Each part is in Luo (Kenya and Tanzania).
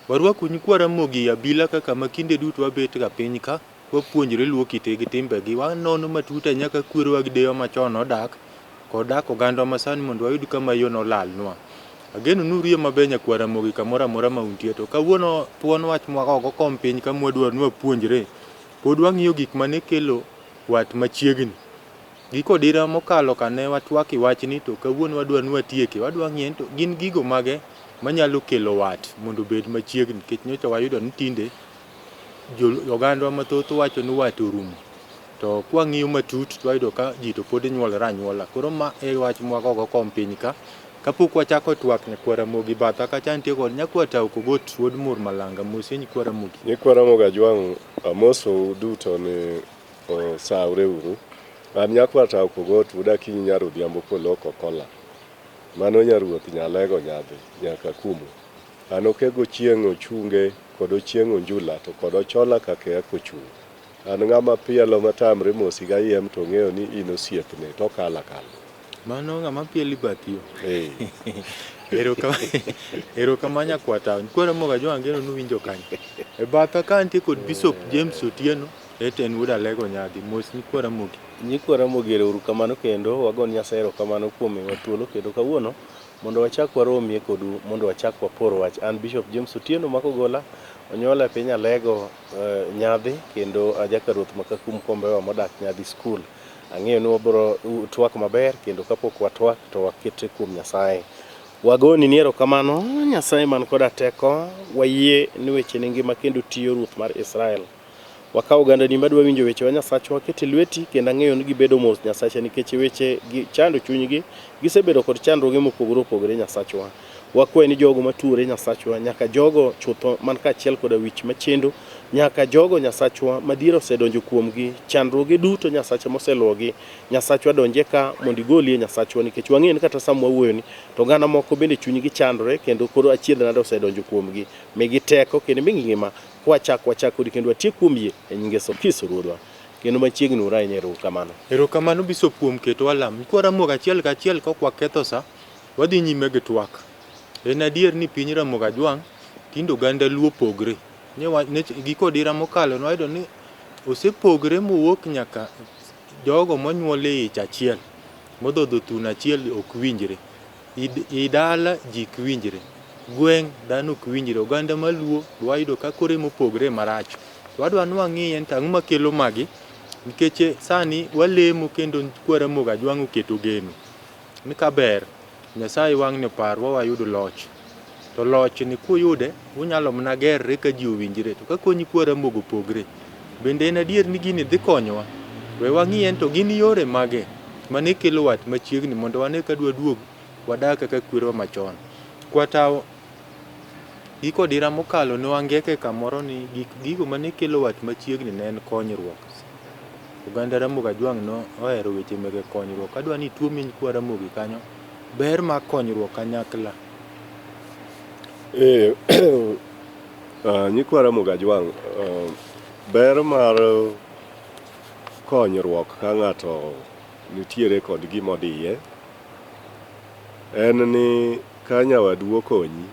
Warwaku nyikwa Ramogi abila kaka ma kinde duto wabet ga piny ka wapuonjre luo kite gi timbegi. Wanono matut ahinya kaka kwerewa gi deyewa machon nodak kod dak oganda masani mondo wayud kama yo nolalnwa. Ageno ni uriyo maber nyakwar Ramogi kamoro amora ma untie. To kawuono thuon wach mwagogo kom piny ka mwadwaro ni wapuonjre. Pod wang'iyo gik mane kelo wat machiegni. Gi kodira mokalo kane watwak e wachni to kawuono wadwa ni watieke. Wadwa ng'iyo ni to gin gigo mage manyalo kelo wat mondo obed machiegni nikech nyocha wayudo ni tinde ogandwa mathoth wacho ni wat orumo. To kwang'iyo matut to wayudo ka ji to pod nyuolore anyuola. Koro ma e wach mwagogo kom piny ka. Kapok wachako twak nyakwar Ramogi batha kacha nitie kod nyakwar Tau Kogot wuod Mur Malanga. Mosie nyikwa Ramogi. Nyikwa Ramogi Ajwang' amosou duto ni osawre uru. An nyakwar Tau Kogot wuod Akinyi nyar Odhiambo Koloko Kola. Mano nyaruoth Nyalego nyadhi nyaka kumu. An okego chieng' ochunge kod ochieng' onjula to kod ochola kaka kochung'. An ng'ama pielo matamre mosi gayiem to ng'eyo ni in osiepne to kala kala. Mano ng'ama pieli bath yo. Eh. Erokamano nyakwar Tau. Nyikwa Ramogi Ajwang' ageno ni uwinjo kanyo. E batha ka nitie kod Bishop James Otieno, ete en wuod Alego Nyadhi. Mos nyikwa Ramogi. Nyikwa Ramogi ero uru kamano kendo wagon Nyasaye erokamano kuom miyowa thuolo kendo kawuono mondo wachak waromie kodu mondo wachak wapor wach. An Bishop James Otieno Makogola, onyuola e piny Alego Nyadhi kendo ajaka ruoth ma Kakum Kombewa modak Nyadhi School. Ang'eyo ni wabiro twak maber kendo kapok watwak to wakete kuom Nyasaye. Wagoni ni erokamano Nyasaye man koda teko, wayie ni wecheni ngima kendo tiyo Ruoth mar Israel. Wakawo ogandani madwa winjo wechewa Nyasachwa wakete lweti kendo ang'eyo ni gibedo mos Nyasacha nikech weche gi chando chunygi, gisebedo kod chandruoge mopogore opogore Nyasachwa. Wakwayi ni jogo matuore Nyasachwa, nyaka jogo chutho man kaachiel koda wich machendo, nyaka jogo Nyasachwa madhier osedonjo kuomgi, chandruoge duto Nyasacha moseluwogi, Nyasachwa donjie ka mondo igolie Nyasachwa nikech wang'eyo ni kata sama wawuoyoni to oganda moko bende chunygi chandore kendo koro achiedh nade osedonjo kuomgi. Migi teko kendo migi ngima kwachako wachak kodi kendo watiek kuom yie e nying Yesu Kristo Ruodhwa. Kendo machiegni uru ahinya erokamano. Erokamano Bishop kuom keto alam. Nyikwa Ramogi achiel kachiel kok waketho sa, wadhi nyime gi twak. En adier ni piny Ramogi Ajwang' tinde oganda Luo pogre. Gi kodira mokalo nwayudo ni osepogre mowuok nyaka jogo monyuol e ich achiel, modhodho thuno achiel ok winjre. I dala ji ok winjre, gweng' dhano ok winjre, oganda maluo wayudo ka koro emopogre marach. To wadwa ni wang'iye ni to ang'o makelo magi nikech sani walemo kendo nyikwa Ramogi Ajwang' oketo geno ni kaber Nyasaye wang'ni oparwa wayud loch. To loch ni kuyude unyalo mana gerre ka ji owinjre to ka nyikwa Ramogi opogre bende en adier ni gini dhi konyowa? We wang'iye ni to gin yore mage mane kelo wat machiegni mondo wane ka dwaduog wadag kaka kwerewa machon. Kwatawo gi kodira mokalo ne wangeke kamoro ni gik gigo mane kelo wat machiegni ne en konyruok. Oganda Ramogi Ajwang' no ohero weche mege konyruok. Adwa ni ituom nyikwa Ramogi kanyo ber mar konyruok kanyakla. Eh, nyikwa Ramogi Ajwang', ber mar konyruok ka ng'ato nitiere kod gima odiye en ni ka nyawadu okonyi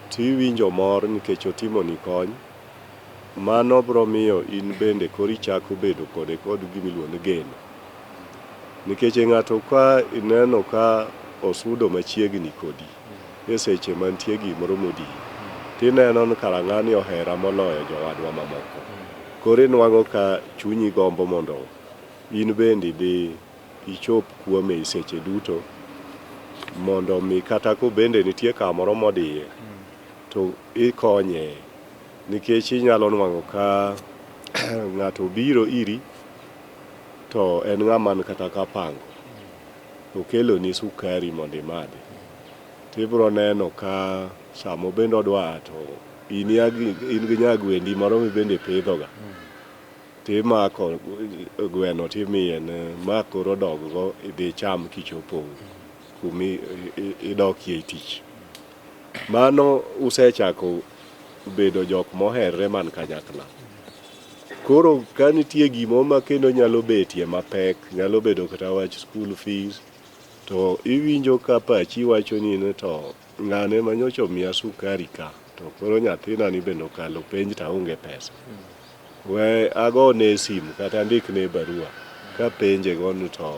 tiwinjo mor nikech otimoni kony. Mano biro miyo in bende koro ichako bedo kode kod gima iluongo ni geno. Nikech ng'ato ka ineno ka osudo machiegni kodi e seche mantie gimoro modiyi, tineno ni kara ng'ani ohera moloyo jowadwa mamoko. Koro inwang'o ka chunyi gombo mondo in bende idhi ichop kuome e seche duto mondo mi kata kobende nitie kamoro modiye to ikonye. Nikech inyalo nwang'o ka ng'ato obiro iri to en ng'ama ni kata kapango, okeloni sukari mondo imadhi. Tibiro neno ka sama obende odwa to in gi nyagwendi moro mibende ipidhoga. Timako gweno timiye ni ma koro dog go idhi icham kichopo kumi idokie e tich. Mano usechako bedo jok moherre man kanyakla. Koro ka nitie gimoro ma kendo nyalo betie mapek, nyalo bedo kata wach school fees, to iwinjo ka pachi wacho ni to ng'ane ma nyocha omiya sukari ka, to To koro nyathina ni bende okalo penj to aonge pesa. We agone simu kata andikne barua kapenje go ni to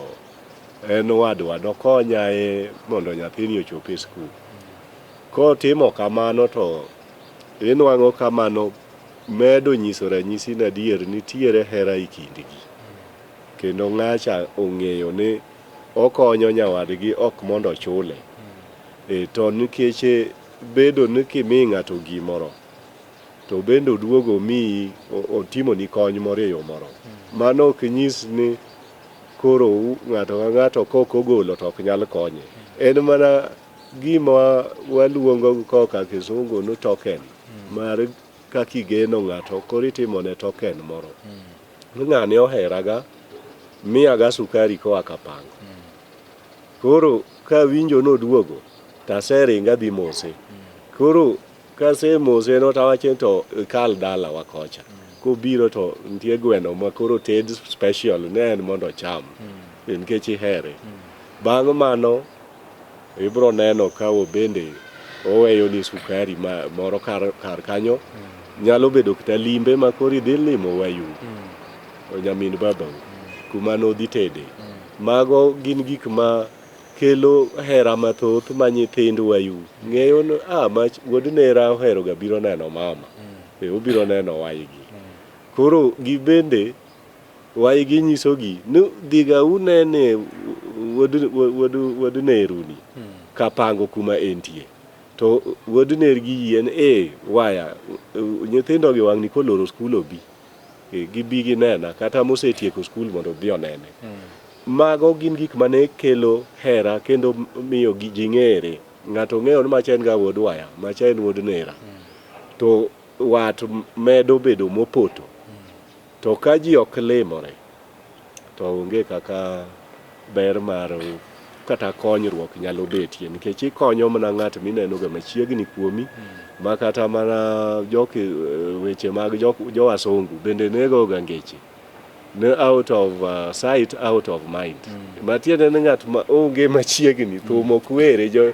en wadwa dokonya e mondo nyathini ochop e skul. Kotimo kamano to inwang'o kamano medo nyiso ranyisi ni adier nitiere hera e kindgi. Kendo ng'acha ong'eyo ni okonyo nyawadgi ok mondo ochule. E, to nikech bedo ni kimi ng'ato gimoro to bende oduogo omiyi otimoni kony moro e yo moro. Mano ok nyis ni koro ng'ato ka ng'ato kok ogolo to ok nyal konye. En mana gima waluongo koka kisungu ni token mar kaka igeno ng'ato koro itimone token moro. Ni ng'ani oheraga, miyaga sukari koa Kapango. Koro kawinjo noduogo to aseringo adhi mose. Koro kasemose no tawacho ni to ikal dalawa kocha. Kobiro to nitie gweno ma koro ted special ne en mondo ocham nikech ihere. Bang' mano ibro neno ka bende oweyoni sukari ma moro kar, kar kanyo nyalo bedo kata limbe ma koro idhi limo wayu nyamin babau kuma nodhi tede. Mago gin gik ma kelo hera mathoth ma nyithind wayu ng'eyo ni ah, mach wuod nera ohero ga biro neno mama e, obiro neno waygi. Koro gibende waygi nyisogi ni dhiga unene wuod, wuod, wuod neruni kapango kuma entie. To wuod nergi yien e waya nyithindo gi wang'ni koloro skul obi e, gibi ginena kata mosetieko skul mondo odhi onene. Mago gin gik mane kelo hera kendo miyo ji ng'ere. Ng'ato ng'eyo ni macha en ga wuod waya, macha en wuod nera. To wat medo bedo mopoto. To ka ji ok limore, to onge kaka ber mar kata konyruok nyalo betie nikech ikonyo mana ng'at mineno ga machiegni kuomi ma kata mana jok weche mag jok jowasungu bende nego ga ngeche ne out of sight out of mind. Matiende ni ng'at ma onge machiegni thum ok were jo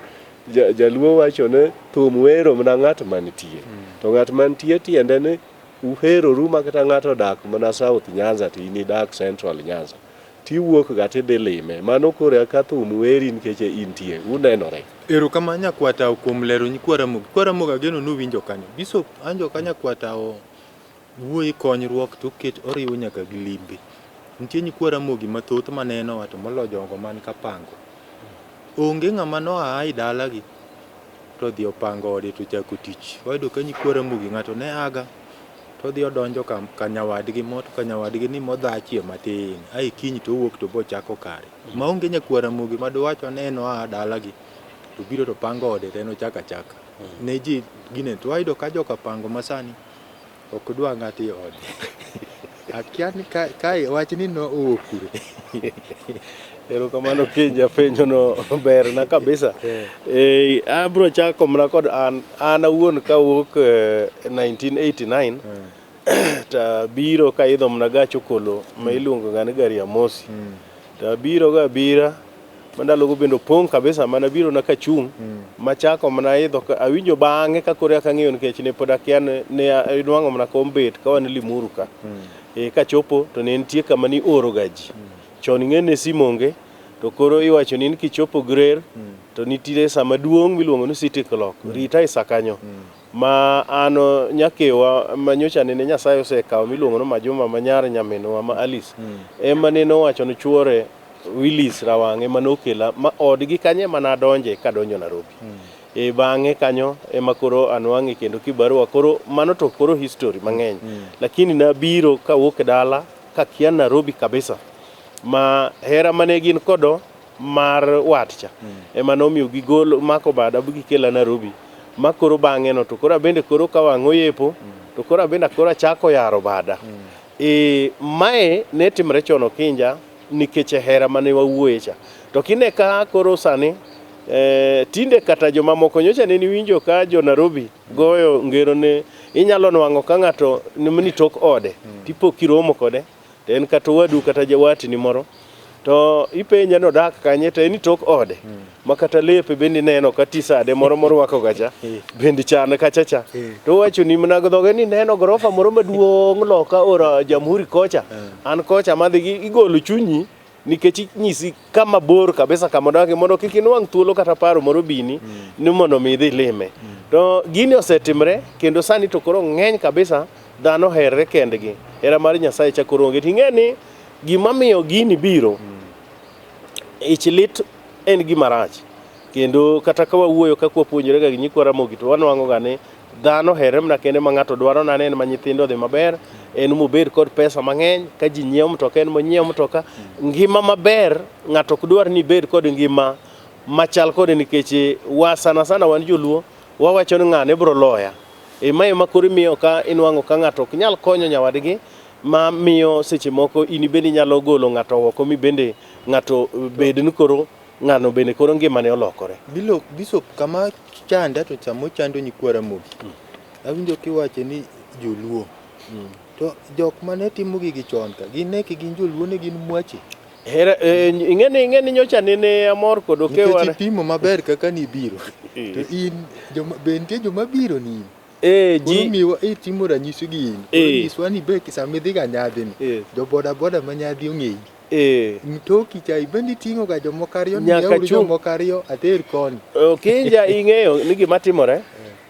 jaluo wacho ni thum wero mana ng'at mantie. To ng'at mantie tiende ni uheroru ma kata ng'ato odak mana South Nyanza to in idak Central Nyanza. Tiwuok ga tidhi lime. Mano koro eka thum weri nikech intie, unenore. Erokamano Nyakwatao kuom lero nyikwa Ramogi. Nyikwa Ramogi ageno nuwinjo kanyo. Bishop anjo ka Nyakwatao wuoye konyruok to oket oriwo nyaka gi limbe. Nitie nyikwa Ramogi mathoth manenowa to moloyo jogo man Kapango. Onge ng'ama noa e dalagi to odhi opango ode to ochako tich. Wayudo ka nyikwa Ramogi ng'ato ne aga to odhi odonjo ka, ka nyawadgi mo to ka nyawadgi ni modhachie matin. Ae kiny to owuok to bochako kare. Maonge nyakwa Ramogi ma duwachwa ni en oa dalagi to biro to pango ode to en ochako achaka. Ne ji gine to wayudo ka joka pango masani ok dwa ng'ato e ode. Akia ni kae wachni no owuok kure. Erokamano Kinja, penjo no berna kabisa. Eh, abro chako mana kod an awuon kawuok 1989 to abiro kaidho mana gach okolo ma iluongo ga ni gari ya moshi. To abiro ga abira ma ndalogo bende opong' kabisa mana biro na kachung' machako mana idho awinjo bang'e ka koro eka ang'eyo nikech ne pod akia ni ne anwang'o mana kom bet ka wan Limuru ka. E, kachopo to ne nitie kama nioro ga ji. Chon ing'e ne simu onge to koro iwacho ni kichopo Grer to nitiere sama duong' miluongo ni City Clock. Rita e sa kanyo. Ma an nyakewa ma nyocha nene Nyasaye osekawo miluongo ni Majuma ma nyar nyaminwa ma Alice. Ema nene owacho ni chuore Willis Rawang' ema nokela ma odgi kanyo ema nadonje kadonjo Nairobi. E bang'e kanyo ema koro anwang'e kendo kibarua koro mano to koro history mang'eny. Lakini nabiro kawuok e dala kakia Nairobi kabisa ma hera mane gin kodo mar wat cha ema nomiyo gigolo mako bada bu gikela Nairobi ma koro bang'e no to koro abende koro ka wang' oyepo to koro abende koro achako yaro bada. E, mae ne timre chon Okinja nikech hera mane wawuoye cha. To kine ka koro sani tinde kata jomamoko nyocha ne niwinjo ka jo Nairobi goyo ngero ne inyalo nwang'o ka ng'ato ni tok ode tipo kiromo kode to en kata owadu kata jawatni moro To ipenje ni odak kanye to en tok ode. Ma kata lepe bende ineno ka tisade moro morwako gacha bende chan kacha cha. To owacho ni mana gi dhoge ni neno gorofa moro maduong' loka ora Jamhuri kocha. An kocha madhi gi igolo chunyi nikech inyisi kama bor kabisa kama odake mondo kik inwang' thuolo kata paro moro bini ni mondo mi idhi lime. To gini osetimre kendo sani to koro ng'eny kabisa dhano oherre kendgi. Hera mar Nyasaye cha koro onge. Ting'e ni gima miyo gini biro ich lit en gima rach kendo kata ka wawuoyo kaka wapuonjore ga gi nyikwa Ramogi to wanwang'o ga ni dhano oherre mana kende ma ng'ato dwaro nane en ma nyithindo odhi maber en mobed kod pesa mang'eny ka ji nyiewo mtoka en monyiew mtoka ngima maber ng'ato ok dwar ni ibed kod ngima machal kode nikech wa sana sana wan joluo wawacho ni ng'ane bro loya e ma ema koro imiyo ka inwang'o ka ng'ato ok nyal konyo nyawadgi ma miyo seche moko in bende inyalo golo ng'ato oko mi bende ng'ato bed ni koro ng'ano bende koro ngimane olokore. Bilo, Bishop, kama chanda to sama ochando nyikwa Ramogi. Awinjo kiwacho ni joluo. To jok mane timo gigi chon ka, gin ne gin joluo ne gin mwache. Hera eh, ing'e ni nyocha nene amor kod okewa Nikech ipimo maber kaka nibiro. To in joma, be nitie joma biro ni in. Koro ji miwa itimo ranyisi gi in. Koro nyiswa ni be sama idhi ga nyadhi ni. Jo boda boda ma nyadhi ong'eyi. Mtoki cha ibende iting'o ga jomoko ariyo ni Nyaka miyauru jomoko ariyo ater koni. Okinja ing'eyo ni gima timore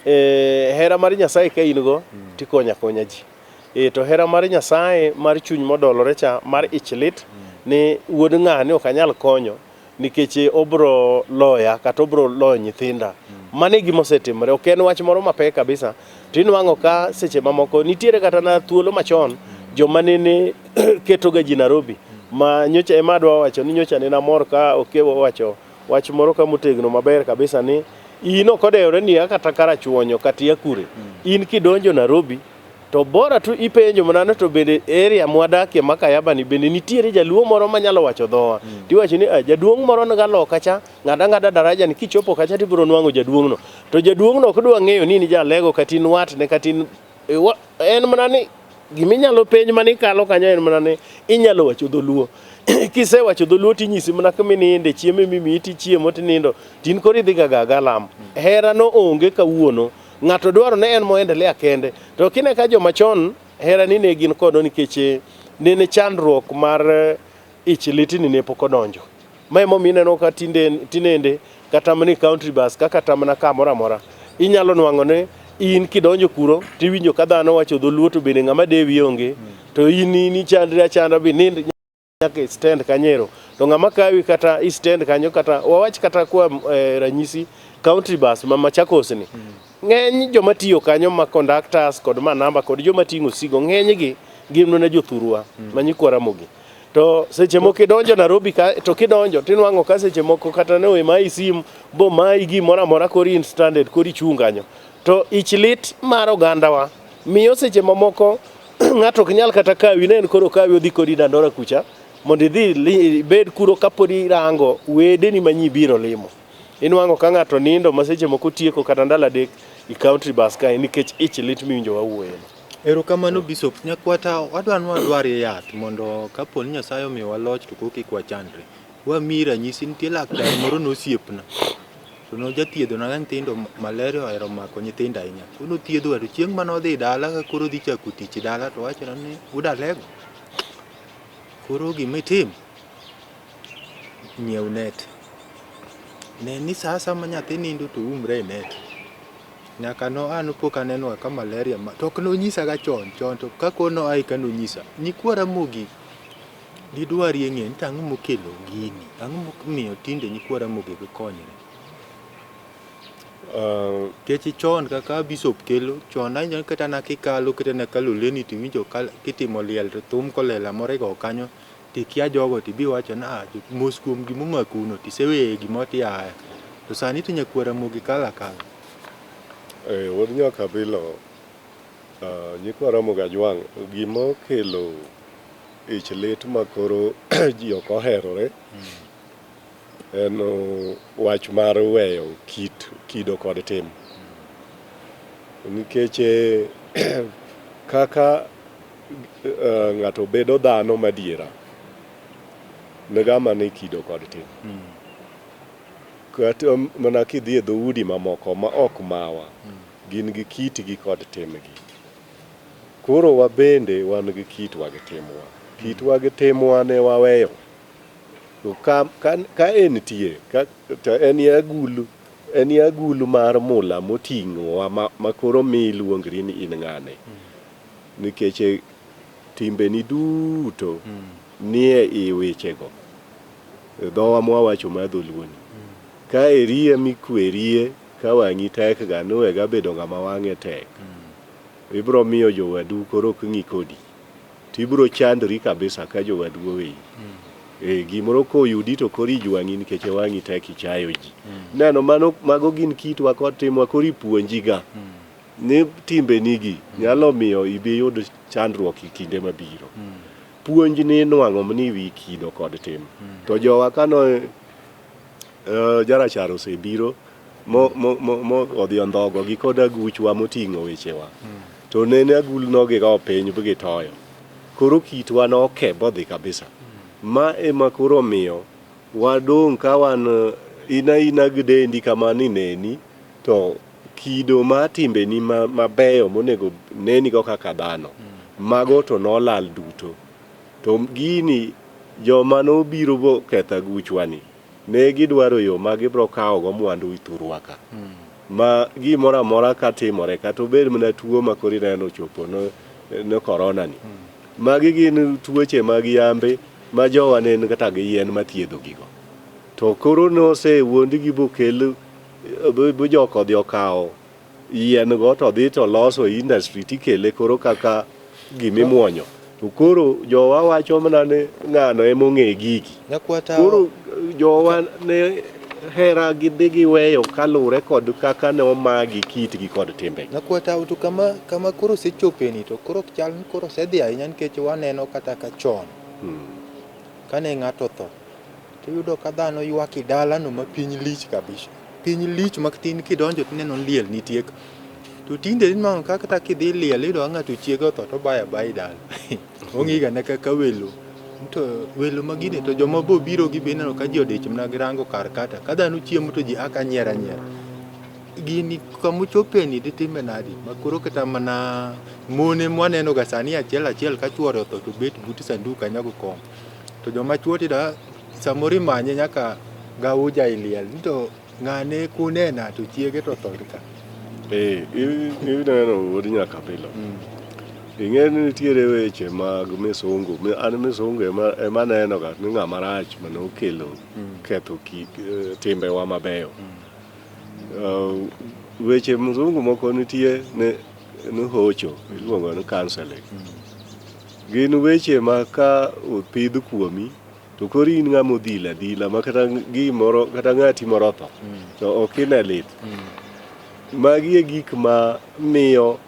hera mar Nyasaye ka in go tikonyo akonya ji. To hera mar Nyasaye mar chuny modolore cha mar ich lit ni wuod ng'ani ok anyal konyo nikech obro loya kata obro loyo nyithinda. Mano e gima osetimore, ok en wach moro mapek kabisa. To inwang'o ka seche mamoko nitiere kata na thuolo machon joma nene ketoga ji Nairobi ma nyocha ema adwa wacho ni nyocha nene amor ka Okewo owacho wach moro ka motegno maber kabisa ni in ok odewore ni ia kata Karachuonyo kata ia kure. In kidonjo Nairobi to bora tu ipenjo mana ni to bende area mwadakie ma Kayaba ni bende nitiere jaluo moro manyalo wacho dhowa. Tiwacho ni ah, jaduong' moro niga loka cha ng'ad ang'ada daraja ni kichopo kacha tibiro nwang'o jaduong' no. To jaduong' no ok dwa ng'eyo ni in jalego kata in watne kata in en mana ni giminyalo penj mana ikalo kanyo en mana ni inyalo wacho dholuo. Kisewacho dholuo tinyisi mana kama ininde, chiemo emimiyi tichiemo tinindo to in koro idhi ga gaga lam. Hera no onge kawuono. Ng'ato dwaro ne en moendelea kende. To kine ka joma chon hera ni ne gin kodo nikech nene chandruok mar ich litni ne pok odonjo. Ma emomiyo ineno ka tinende kata mana e country bus ka kata mana kamoro amora inyalo nwang'o ni in kidonjo kuro tiwinjo ka dhano wacho dholuo to bende ng'ama dewi onge to in in ichandri achanda binind nyaka e stand kanyero to ng'ama kawi kata i stand kanyo kata wawach kata kwa ranyisi country bus ma Machakos ni ng'eny joma tiyo kanyo ma conductors kod manamba kod joma ting'o osigo ng'enygi gin mana jothurwa ma nyikwa Ramogi. To seche moko idonjo Nairobi ka to kidonjo tinwang'o ka seche moko kata ne omayi sim bomayi gimoro amora koro in stranded koro ichung' kanyo. To ich lit mar ogandawa miyo seche mamoko ng'ato ok nyal kata kawi ne en koro kawi odhi kodi Dandora kucha mondo idhi ibed kuro kapod irango wedeni ma nyi biro limo. Inwang'o ka ng'ato nindo ma seche moko tieko kata ndalo adek i country bus kae nikech ich lit miwinjo wawuoyeno. Erokamano Bishop. Nyakwata wadwa ni wadwarie yath mondo kapo ni Nyasaye omiyowa loch to koro kik wachandre. Wamiyi ranyisi nitie laktar moro nosiepna to nojathiedhona ga nyithindo malaria ohero mako nyithindo ahinya. Koro nothiedhowa to chieng' mane odhi dala ka koro odhi chako tich dala to owachona ni wuod Alego koro gima itim nyiew net. Ne ni sa asaya ma nyathi nindo to oumre e net. Nyaka no an pok aneno ka malaria ma to ok nonyisa ga chon chon to ka kono ai ka nonyisa. Nyikwa Ramogi gidwarie ng'eyo ni to ang'o mokelo gini? Ang'o momiyo tinde nyikwa Ramogi ok konyre? Nikech chon kaka bishop kelo chon awinjo kata na kikalo kata na Kaloleni tiwinjo kitimo liel to thum kolela moro igo kanyo tikia jogo tibi wacho ni ah, mos kuom gimomakuno tiseweye gimoro tiaya. To sani to nyakwar Ramogi kalo akala. Wuod Nyakabilo, nyikwa Ramogi Ajwang', gima okelo ich lit ma koro ji ok oherore en wach mar weyo kit kido kod tim. Nikech kaka ng'ato bedo dhano madiera, Ng'ama ni kido kod tim. Kata mana kidhi e dhoudi mamoko ma ok mawa, gin gi kitgi kod timgi. Koro wabende wan gi kitwa gi timwa. Kitwa gi timwa ne waweyo. To ka entie, to en e agulu, en e agulu mar mula moting'owa ma koro mi iluongri ni in ng'ane. Nikech timbeni duto nie i wechego. Dhowa mwawacho mar dholuoni. Ka erie mikwerie ka wang'i tek ga niwega bedo ng'ama wang'e tek. Ibro miyo jowadu koro ok ng'i kodi. Tibro chandri kabisa ka jowadu oweyi. Gimoro koyudi to koro ijwang'i nikech wang'i tek ichayo ji. Neno mano, mago gin kitwa kod timwa koro ipuonji ga. Ni timbenigi nyalo miyo ibi yud chandruok e kinde mabiro. Puonj ni inwang'o ni wi kido kod tim. To jowa kano jarachar osebiro mo odhi ondhogo gi kod aguchwa moting'o wechewa. To nene agulno gigo piny bi gitoyo. Koro kitwa noke bodhi kabisa. Ma ema koro miyo wadong' ka wan ina ina gi dendi kama ni neni to kido mar timbeni mabeyo monego nenigo kaka dhano, mago to nolal duto. To gini joma nobiro boketho aguchwa ni, ne gidwaro yo ma gibro kawo go mwandu e thurwa ka. Ma gimoro amora katimore, kata obed mana tuo ma koro ineno ochopo ne korona ni. Magi gin tuoche mag yambe ma jowa ne en kata gi yien mathiedho gigo. To koro nosewuondgi bokel bo jok odhi okawo yien go to dhi to loso industry tikele koro kaka gimimuonyo. To koro jowa wacho mana ni ng'ano ema ong'e gigi. Koro jowa ne hera gidhi giweyo kaluwore kod kaka ne omagi kitgi kod timbegi. Nyakwata to kama koro osechopeni to koro ok chal ni koro osedhi ahinya nikech waneno kata ka chon. Kane ng'ato otho, tiyudo ka dhano ywak e dalano ma piny lich kabisa. Piny lich ma tin kidonjo tineno ni liel nitie ka. To tinde inwang'o ka kata kidhi liel iyudo ka ng'ato chiege otho to obayo abaya e dala. Ong'i gane kaka welo. To welo ma gini to joma bo biro gi be ineno ka ji odich mana gi rango kar kata. Ka dhano chiemo to ji a ka nyiero anyiera. Gini kamochopeni ditime nadi? Ma koro kata mana mone mwaneno ga sani achiel achiel ka chuore otho to bet but sanduk kanyo gi kom. To joma chuo tiyudo ka samoro imanye nyaka gauja e liel ni to ng'ane kunena to chiege to otho ka. Ineno wuod Nyakabilo. Ing'e ni nitiere weche mag misungu. An misungu ema aneno ga ni ng'ama rach mane okelo ketho timbewa mabeyo. Weche mzungu moko nitie ni hocho iluongo ni counseling. Gin weche ma ka opidh kuomi to koro in ng'ama odhil adhila ma kata gimoro kata ng'ati moro otho to ok ine lit. Magi e gik ma miyo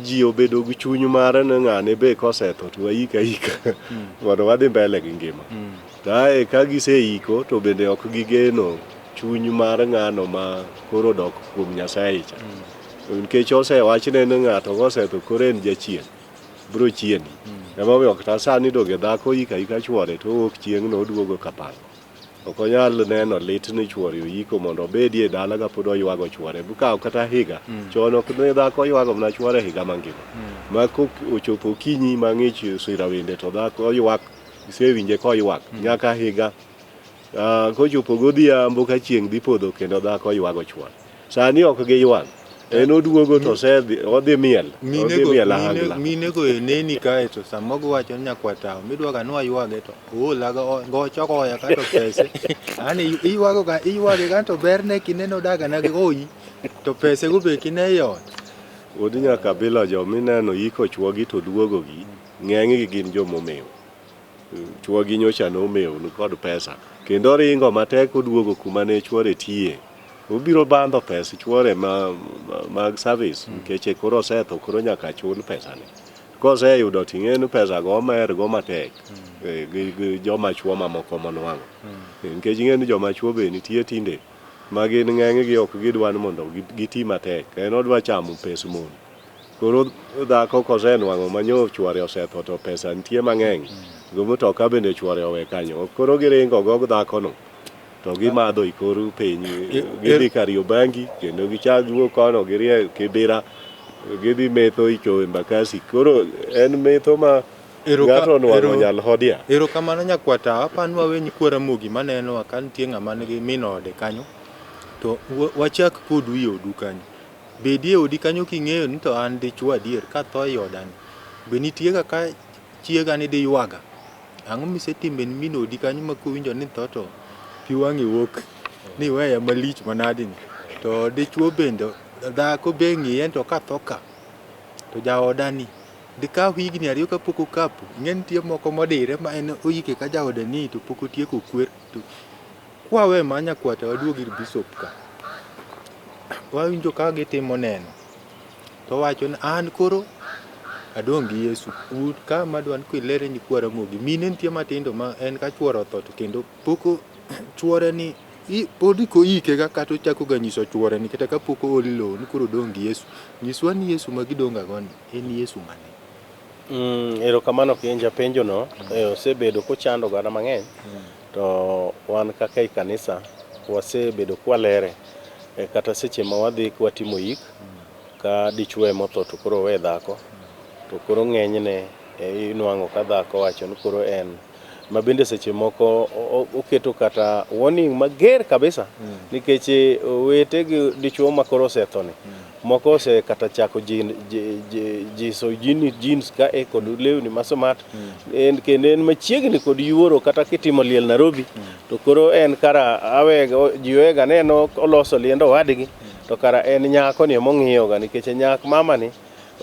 ji obedo gi chuny mar ni ng'ane be kosetho to waik aika mondo wadhi mbele gi ngima. To ae ka giseiko to bende ok gigeno chuny mar ng'ano ma koro odok kuom Nyasaye cha. Nikech osewachne ni ng'ato kosetho koro en jachien, biro chieni. Emomiyo kata sani donge dhako iko aika chuore to owuok chieng'no oduogo kapango. Ok onyal neno lit ni chuore oyiko mondo obedie e dala kapod oywago chuore. Bukaw kata higa. Chon ok ne dhako ywago mana chuore higa mangima. Ma kochopo okinyi mang'ich sira wende to dhako ywak, isewinje koywak nyaka higa. Kochopo godhiambo ka chieng' dhi podho kendo dhako ywago chuore. Sani ok giywag. En oduogo to osedhi, odhi miel. Odhi miel ahangla. Minego e neni kae to sama giwacho ni nyakwatawo midwaga ni waywage to oola gocho goya kato pese. Ani iywago ga iywage ga to berne kineno daga na gi oyi to pese go be kine e ot. Wuod Nyakabila jomineno iko chuogi to duogogi, ng'enygi gin jomomew. Chuogi nyocha nomew ni kod pesa. Kendo oringo matek oduogo kuma ne chuore tiye. Obiro bandho pes chuore mag service nikech koro osetho koro nyaka chul pesane. Koseyudo ting'e ni pesa go omer go matek gi joma chuo mamoko monwang'o. Nikech ing'e ni joma chuo be nitie tinde ma gin ng'enygi ok gidwa ni mondo giti matek. En odwa chamo pes mon. Koro dhako kosenwang'o ma nyo chwore osetho to pesa nitie mang'eny. Go mtoka bende chwore owe kanyo. Koro giringo go dhakono to gimadho e kor piny. Gidhi Kariobangi kendo gichak giwuok kono girie Kibira gidhi metho e Chowe Embakasi. Koro en metho ma ng'ato onwang'o nyal hodia. Erokamano nyakwata, apani wawe nyikwa Ramogi manenowa ka nitie ng'ama nigi min ode kanyo to wachak kodu e odu kanyo. Bedie odi kanyo king'eyo ni to an dichuo adier katho ei odani, be nitie kaka chiega ni diywaga? Ang'o misetimo ne min odi kanyo ma kowinjo ni itho to pi wang'i wuok ni iweya malich manadi ni? To dichuo bende dhako be ng'iye ni to katho ka to jaoda ni dikaw higni ariyo kapok okapo. Ing'e nitie moko modire ma en oike ka jaode ni to pok otieko kwer. To Kwawe ma nyakwata waduog ir bishop ka. Wawinjo ka gitimo neno. To wacho ni an koro adong' gi Yesu. Un ka madwa ni kilere nyikwa Ramogi. Mine nitie matindo ma en ka chuore otho to kendo pok chuore ni pod koike ga kata ochako ga nyiso chuore ni kata kapok ool lowo ni koro odong' gi Yesu. Nyiswa ni Yesu ma gidong' ga go ni en Yesu mane? Erokamano Kinja penjono osebedo kochando oganda mang'eny. To wan kaka i kanisa wasebedo kwalere e kata seche ma wadhi kwatimo yik ka dichuo ema otho to koro owe dhako to koro ng'enyne inwang'o ka dhako wacho ni koro en ma bende seche moko oketo kata warning mager kabisa nikech owete gi dichuo ma koro osetho ni Moko ose kata chako jiso jeans ka e kod lewni ma smart. En kendo en machiegni kod yuoro kata kitimo liel Nairobi to koro en kara awega ji wega neno oloso liend owadgi to kara en nyako ni emong'iyo ga nikech nyak mama ni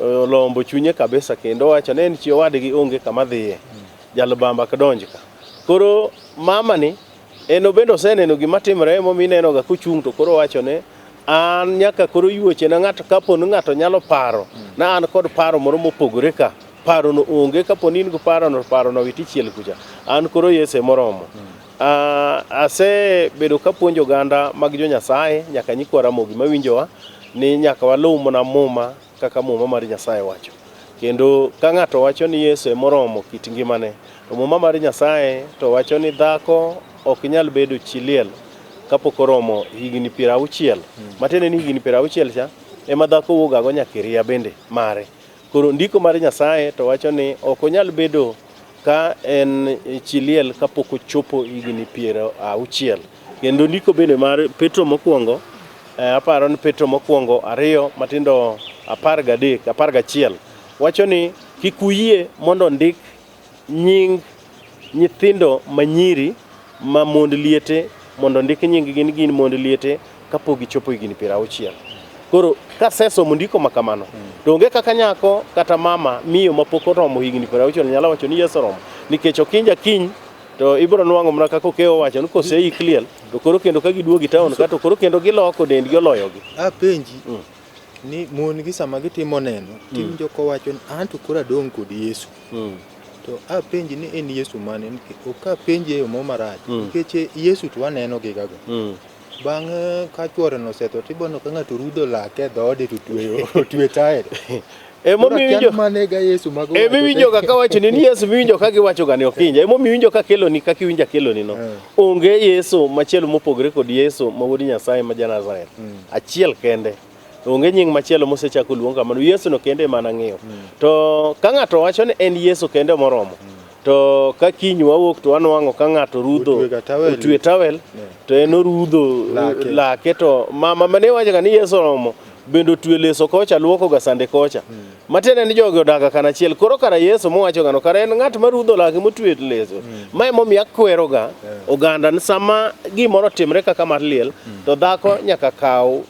olombo chunye kabisa kendo owacho ni en chi owadgi onge kama dhiye. Jalbamba ok donj ka. Koro mama ni en obende oseneno gima timore emomiyo ineno ga kochung' to koro owacho ni An nyaka koro yuochena ng'ato kapo ni ng'ato nyalo paro na an kod paro moro mopogore ka parono onge kapo ni in gi parono parono wit ichiel kucha an koro Yesu emoromo. Asebedo kapuonjo oganda mag jo Nyasaye nyaka nyikwa Ramogi mawinjowa ni nyaka waluw mana muma kaka muma mar Nyasaye wacho. Kendo ka ng'ato wacho ni Yesu emoromo kit ngimane to muma mar Nyasaye to wacho ni dhako ok nyal bedo chi liel kapok oromo higni 60. Matiende ni higni 60 cha ema dhako wuogago nyaka e ria bende mare. Koro ndiko mar Nyasaye to wacho ni ok onyal bedo ka en chi liel kapok ochopo higni 60. Kendo ndiko bende mar Petro mokwongo, aparo ni Petro mokwongo 2 matindo 13, 11 wacho ni kik uyie mondo ondik nying nyithindo manyiri ma mond liete mondo ondik nying-gi ni gin mond liete kapok gichopo higni 60. Koro kasesomo ndiko ma kamano, to onge kaka nyako kata mama miyo mapok oromo higni 60 nyalo wacho ni Yesu oromo nikech okinja kiny to ibiro nwang'o mana kaka Okeyo owacho ni koseik liel to koro kendo ka giduogo e taon ka to koro kendo giloko dendgi oloyogi. Apenji, ni mon gi sama gitimo neno tiwinjo kowacho ni an to koro adong' kod Yesu. To apenji ni en Yesu mane? Ok apenji e yo moro marach nikech Yesu to waneno gigago. Bang' ka chuore no osetho tiboneno ka ng'ato rudho lake e dhoode to otweyo otwe tael. Emomiyo Koro akia mane ga Yesu mago Emiwinjo ga kawacho ni Yesu miwinjo ka giwacho ga ni okinja. Emomiyo iwinjo ka keloni kaka iwinjo akeloni no. Onge Yesu machielo mopogore kod Yesu ma wuod Nyasaye ma ja Nazareth. Achiel kende. Onge nying machielo mosechako luong kamano. Yesu no kende ema nang'eyo. To ka ng'ato wacho ni en Yesu kende moromo, to ka kiny wawuok to wanwang'o ka ng'ato rudho Otwe ga tawel. otwe tawel to en orudho Lake. lake to mama mane wacho ga ni Yesu oromo bende otwe leso kocha luoko ga sande kocha. Matiende ni jogi odaga kanachiel. Koro kara Yesu mowacho gano kara en ng'at ma rudho lake motwe leso. Ma emomiyo akweroga oganda ni sama gimoro otimre kaka mar liel to dhako nyaka kaw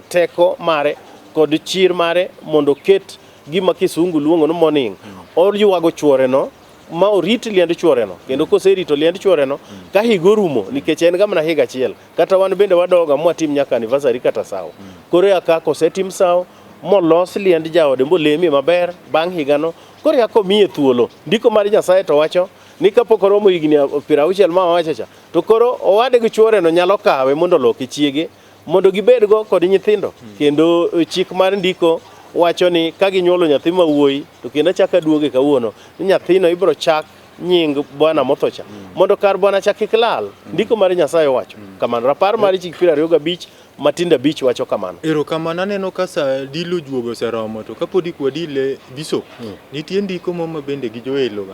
teko mare kod chir mare mondo oket gima kisungu luongo ni mourning. Oywago chuoreno ma orit liend chuoreno kendo koserito liend chuoreno ka higa orumo nikech en ga mana higa achiel Kata wan bende wadoga mwatim nyaka anniversary kata sawo. Koro ya kaka osetim sawo molos liend jaode molemie maber bang' higano, koro ya komiye thuolo. Ndiko mar Nyasaye to wacho ni kapok oromo higni 60 ma wawacho cha, to koro owade gi chuoreno nyalo kawe mondo oloke chiege mondo gibedgo kod nyithindo. Kendo chik mar ndiko wacho ni ka ginyuolo nyathi ma wuoyi to kendo achako aduoge kawuono ni nyathino ibiro chak nying bwana motho cha mondo kar bwana cha kik lal. Ndiko mar Nyasaye owacho kamano. Rapar mar chik 25 matindo abich wacho kamano. Erokamano aneno ka sa dilo juogo oseromo to kapod ik wadile bishop nitie ndiko mo ma bende gi joeloga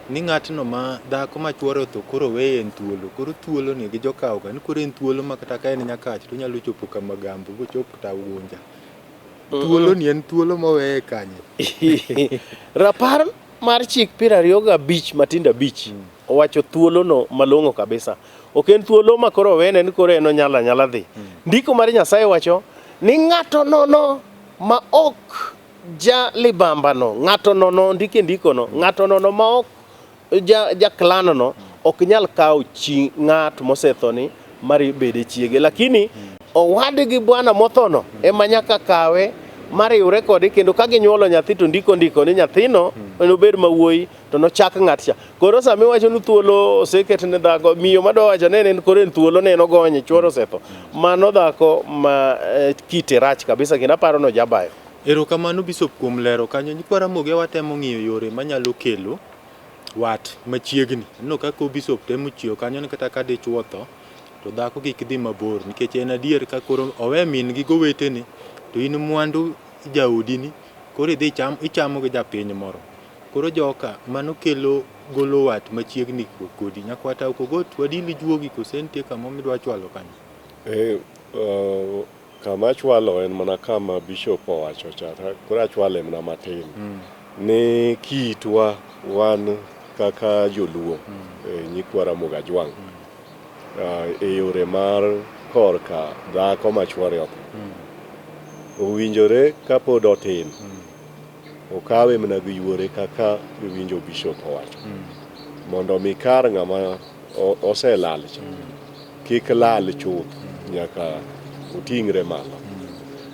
ni ng'atno ma dhako ma chuore otho koro weye en thuolo koro thuolo ni gi jokawoga ni koro en thuolo ma kata ka en nyakach to onyalo chopo kama gambo bochop kata Ugunja. Thuolo ni en thuolo moweye kanye? Rapar mar chik 25 matindo abich owacho thuolono malong'o kabisa. Ok en thuolo ma koro owene ni koro en onyalo anyala dhi. Ndiko mar Nyasaye wacho ni ng'ato nono ma ok ja libambano, ng'ato nono ndike ndikono, ng'ato nono ma ok ja, ja clan no ok nyal kawo chi ng'at mosethoni mar bede chiege. Lakini owadgi bwana mothono ema nyaka kawe mariwre kode kendo ka ginyuolo nyathi to ndiko ndiko ni nyathino nobed ma wuoyi to nochak ng'at cha. Koro sama iwacho ni thuolo oseket ne dhako, miyo madwa wacho ne en koro en thuolo ne en ogonye, chuore osetho. Mano dhako ma kite rach kabisa kendo aparo ni ojabayo. Erokamano Bishop kuom lero kanyo. Nyikwa Ramogi watemo ng'iyo yore manyalo kelo wat machiegni. Aneno kaka Bishop temo chiwo kanyo ni kata ka dichuo otho to dhako kik dhi mabor nikech en adier ka koro owe min gi gowetene to in mwandu jaodini koro idhi ichamo gi japiny moro. Koro joka mano kelo golo wat machiegni kodi. Nyakwata ok ogot wadili juogi kose nitie kamoro midwa chwalo kanyo? Kama achwalo en mana kama bishop owacho cha, koro achwale mana matin. Ni kitwa wan kaka joluo, nyikwa Ramogi Ajwang', e yore mar korka dhako ma chuore otho, owinjore kapod otin, okawe mana gi yuore kaka iwinjo bishop owacho. Mondo mi kar ng'ama oselal cha, kik lal chuth nyaka oting're malo.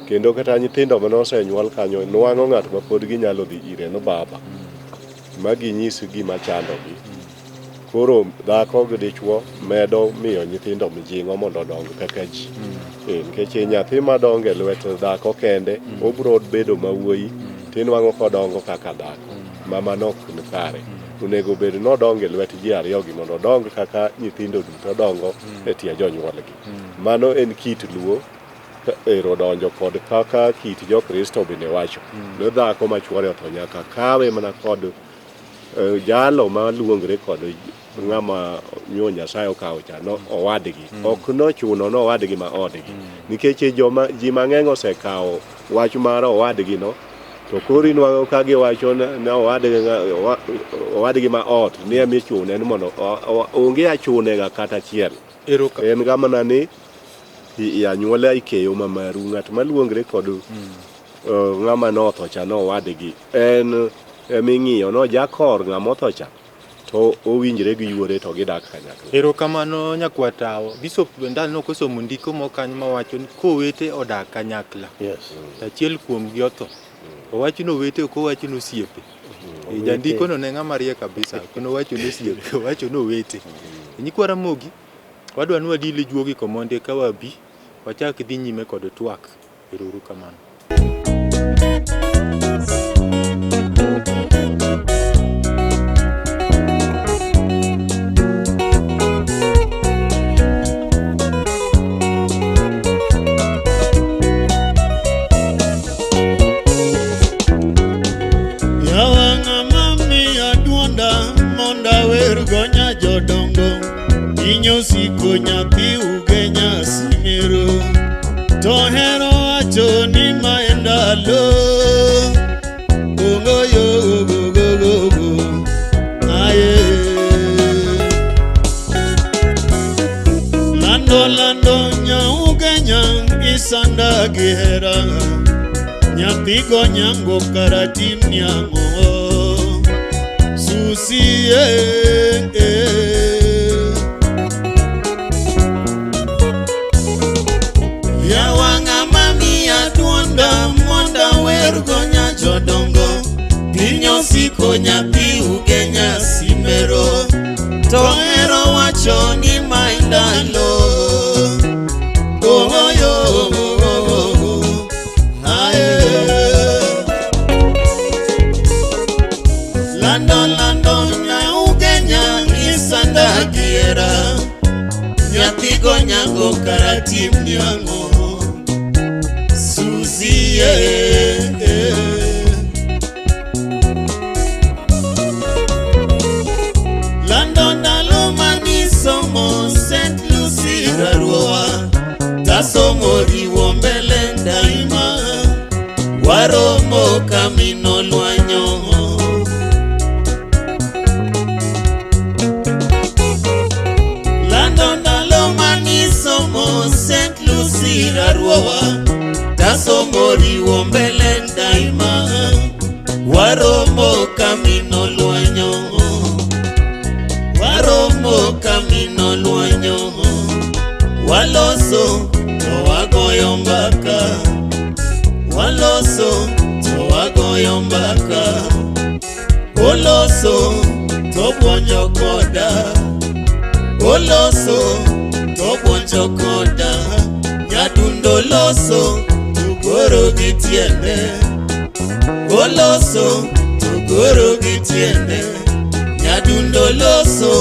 Kendo kata nyithindo mane osenyuol kanyo nwang'o ng'at ma pod ginyalo dhi ire no baba ma ginyis gima chandogi. Koro dhako gi dichuo medo miyo nyithindo mijing'o mondo odong kaka ji. Nikech nyathi madongo e lwet dhako kende obiro bedo ma wuoyi tinwang'o kodongo kaka dhako. Ma mano ok ni kare. Onego bed ni odongo e lwet ji ariyogi mondo odong kaka nyithindo duto dongo e tie jonyuolgi. Mano en kit Luo ero donjo kod kaka kit Jokristo bende wacho. Ni dhako ma chuore otho nyaka kawe mana kod jalo ma luongre kod ng'ama nyo Nyasaye okawo cha no owadgi. Ok nochuno no owadgi ma odgi. Nikech joma ji mang'eny osekawo wach mar owadgi no to koro inwang'o ka giwacho ni owadgi ma ot ni ema ichune ni mondo onge achune ga kata achiel. En ga mana ni i anyuola ikeyo ma maru ng'at maluongre kod ng'ama notho cha nowadgi en eming'iyo no jakor ng'ama otho cha to owinjre gi yuore to gidak kanyakla. Erokamano nyakwar tawo. Bishop ndalo kosomo ndiko moko kanyo mawacho ni kowete odak kanyakla. Yes. To achiel kuomgi otho. Owacho ni owete ok owacho ni osiepe. Jandiko no ne ng'ama riek kabisa. Ok nowacho ni osiepe, owacho ni owete. Nyikwa Ramogi, wadwa ni wadili juogi komondi eka wabi wachak dhi nyime kod twak. Ero uru kamano. Yawa ng'ama miya duonda mondo awergo nya jodongo Inyosiko nyathi ugenya simero To hero wacho ni mae ndalo Ongo yo go go go go Aye Lando lando nyaugenya isanda gi hera Nyathi go nyango kara tim niang'o Susi eh, eh. Yawa ng'ama miya duonda mondo awergo nya jodongo Piny osiko nyathi ugenya simero To hero wacho ni mae ndalo Oh, yo, oh, oh, oh, oh. Aye. Onyango karatim ni ang'o Susie eh. Lando ndalo manisomo St. Lucy Rarua Tasomo riwo mbele daima Waromo kamino lwanyo Lando ndalo manisomo St. Lucy Rarua Tasomo riwo mbele daima Waromo kamino lwanyo Waromo kamino lwanyo Waloso to wagoyo mbaka Waloso to wagoyo mbaka Oloso to buonjo koda Oloso to buonjo koda Nyadundo loso to goro gi tiende Oloso to goro gi tiende Nyadundo loso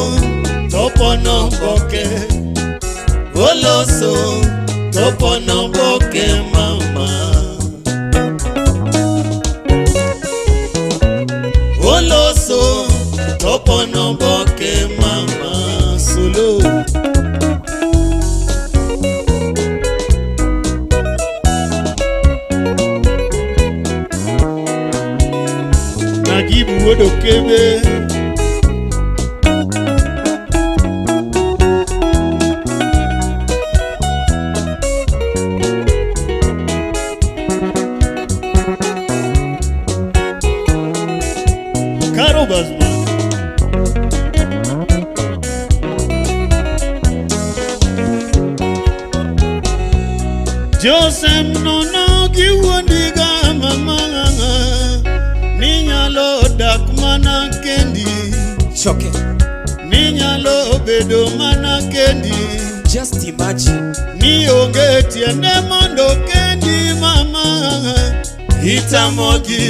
to pono boke Oloso to pono boke mama Oloso to pono boke mama Solo Najibu wuod Okebe Karo Basma Josem nono gi wuondiga mama Ninyalo dak mana kendi Choke. Ninyalo bedo mana kendi Just imagine. Ni onge tiende mondo kendi mama Itamogi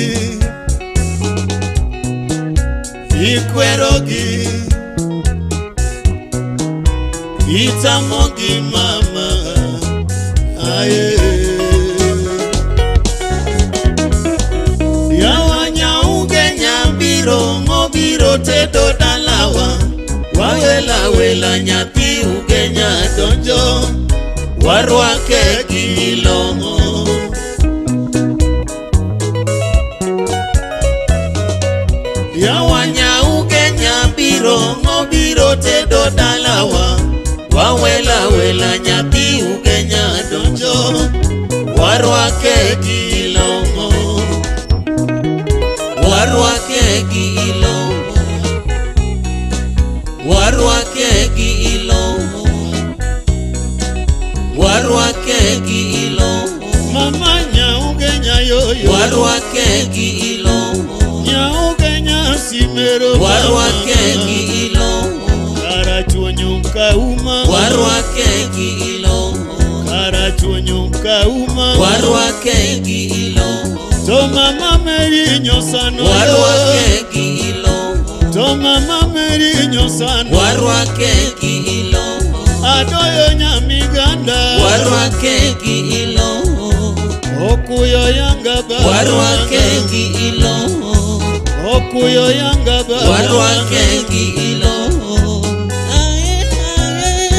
Ikwerogi Itamogi mama Aye Yawa nyauge nyambiro ng'obiro tedo dalawa Wawela wela nyathi ugenya donjo Warwake gi ilong'o Yawa nyauge nyambiro ng'obiro tedo dalawa Wawela wela nyathi ugenya donjo Warwake gi ilong'o Warwake gi ilong'o Warwake gi ilong'o Warwake gi ilong'o Mama nyauge nyayoyo Warwake gi ilong'o Nyauge nyasimero Warwake gi ilong'o Karachuonyo kauma Warwake gi ilong'o Karachuonyo kauma Warwake gi ilong'o To mama Mary nyosano Warwake gi ilong'o To mama Mary nyosano Warwake gi ilong'o Adoyo nyamiganda Warwake gi ilong'o Okuyo yanga baba Warwake gi ilong'o Okuyo yanga baba Warwake gi ilong'o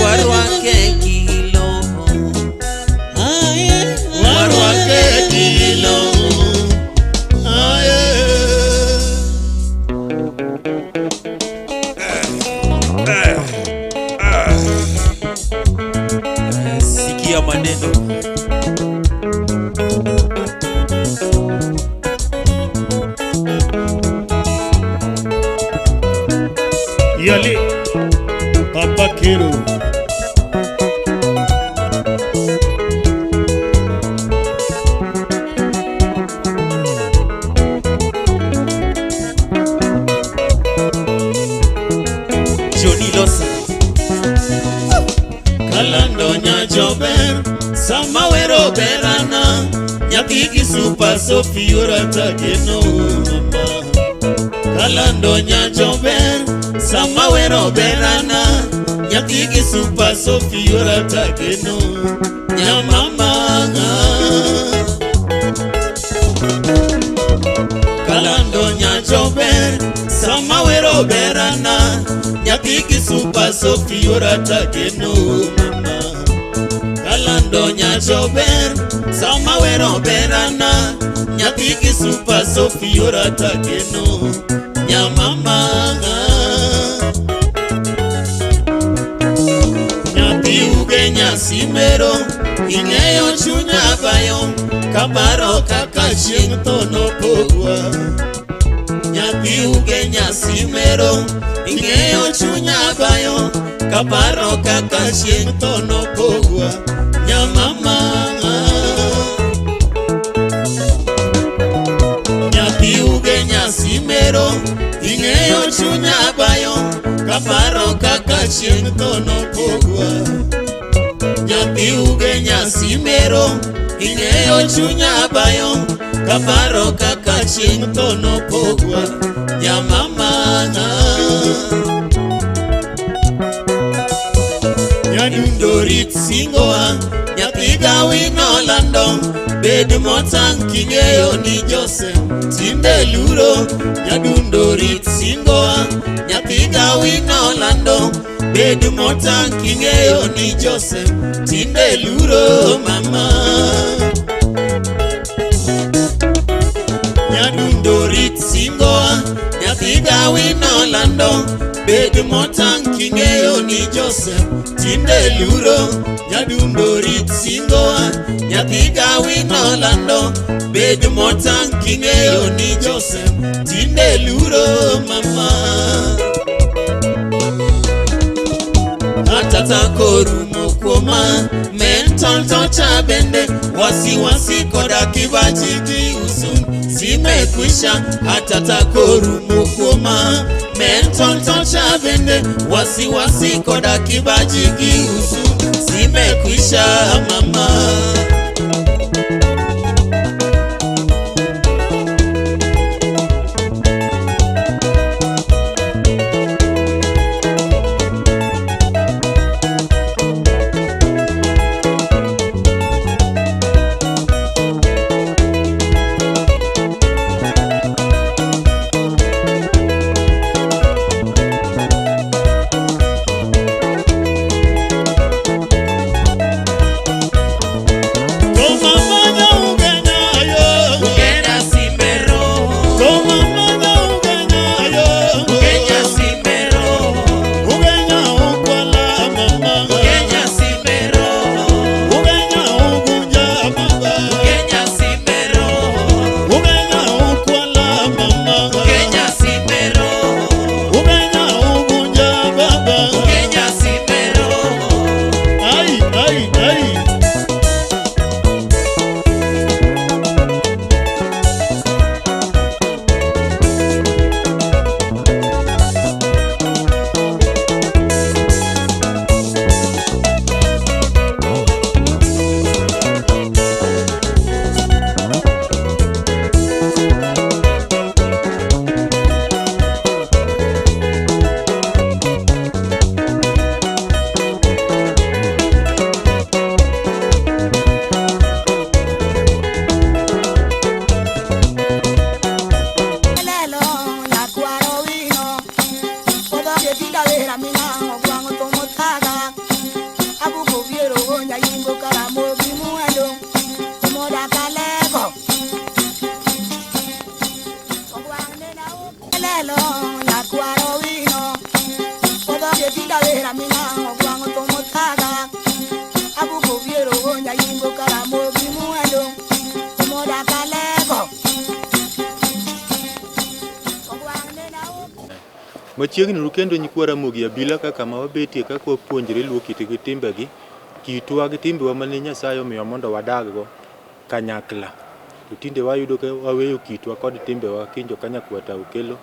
Warwake gi ilong'o Warwake gi ilong'o Aye. Sikia maneno. Yale Papa Kero Johnny Lawson. Kalando nyajober sama wero berana nyathi gi super Sophie orata geno mama Kalando nyajober sama wero berana Nyathi gi Super Sophie yora tageno nyamama Kalando nyachober sama wero berana nyathi gi Super Sophie yora tageno mama Kalando nyachober sama wero berana nyathi gi Super Sophie yora tageno nyamama Nyathi uge nyasimero ing'eyo chunya bayo kaparo kaka chieng' tho nopogwa Nyathi uge nyasimero ing'eyo chunya bayo kaparo kaka chieng' tho nopogwa nyamama Nyathi uge nyasimero ing'eyo chunya bayo kaparo kaka chieng' tho nopogwa Nyathi uge nyasimero ing'eyo chunya bayo kaparo kaka chieng' tho nopogwa nyamama Nyadundo rit singowa nyathi gawi nolando bed motang' king'eyo ni Jose tinde luro nyadundo rit singowa nyathi gawi nolando bed motang' king'eyo ni Jose tinde luro mama Nyadundo rit singowa nyathi gawi nolando bed motang' king'eyo ni Joseph tinde luro nyadundo rit singowa nyathi gawi nolando bed motang' king'eyo ni Joseph tinde luro mama Atata korumo kuoma mental torture bende wasiwasi koda kibaji gi huzuni zimekwisha. Atata korumo kuoma mental torture bende wasiwasi koda kibaji gi huzuni zimekwisha mama. Toma mana ugenya yo. Ugenya simero Toma mana ugenya yo. Ugenya simero Ugenya ukwala mama. Ugenya simero Ugenya ugunja baba. Ugenya simero Ugenya ukwala mama. Ugenya simero Ugenya ugunja baba. Ugenya simero Ai ai ai. Lelo, nyakwaro wino, odhoge tinda wera minang'o gwang'o to mothaga. Abuko biero gonya yimbo karamogi mwalo, omoda kalego. Ogwang' nena Lelo, nyakwaro wino, odhoge tinda wera minang'o gwang'o to mothaga. Abuko biero gonya yimbo karamogi mwalo, omoda kalego. Ogwang' nena Machiegni ru kendo nyikwa Ramogi Abila kaka ma wabetie kaka wapuonjre luo kitgi gi timbegi, kitwa gi timbewa mane Nyasaye omiyowa mondo wadaggo kanyakla. To tinde wayudo ka waweyo kitwa kod timbewa kinjo ka nyakwata okelo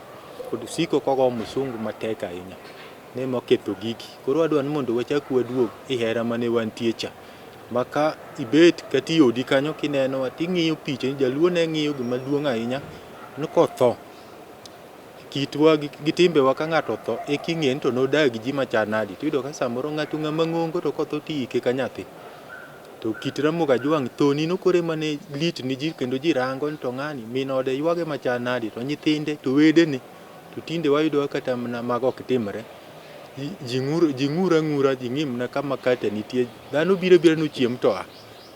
kod siko kogo musungu matek ahinya ne moketho gigi. Koro wadwa ni mondo wachak waduog e hera mane wantie cha. Ma ka ibet kata i odi kanyo kinenowa ting'iyo picha ni jaluo ne ng'iyo gima duong' ahinya ni kotho Kitwa gi timbewa ka ng'ato otho eka ing'e ni to nodak gi ji machal nadi. Tiyudo ka samoro ng'ato ng'ama ng'ongo to kotho to iike ka nyathi. To kit Ramogi Ajwang' thoni no koro ema ne lit ni ji kendo ji rango ni to ng'ani min ode ywage machal nadi to nyithinde to wedene. To tinde wayudo ka kata mana mago ok timre. Ji ng'ur ang'ura, ji ng'i mana kama kata nitie. Dhano biro abira ni ochiem to a.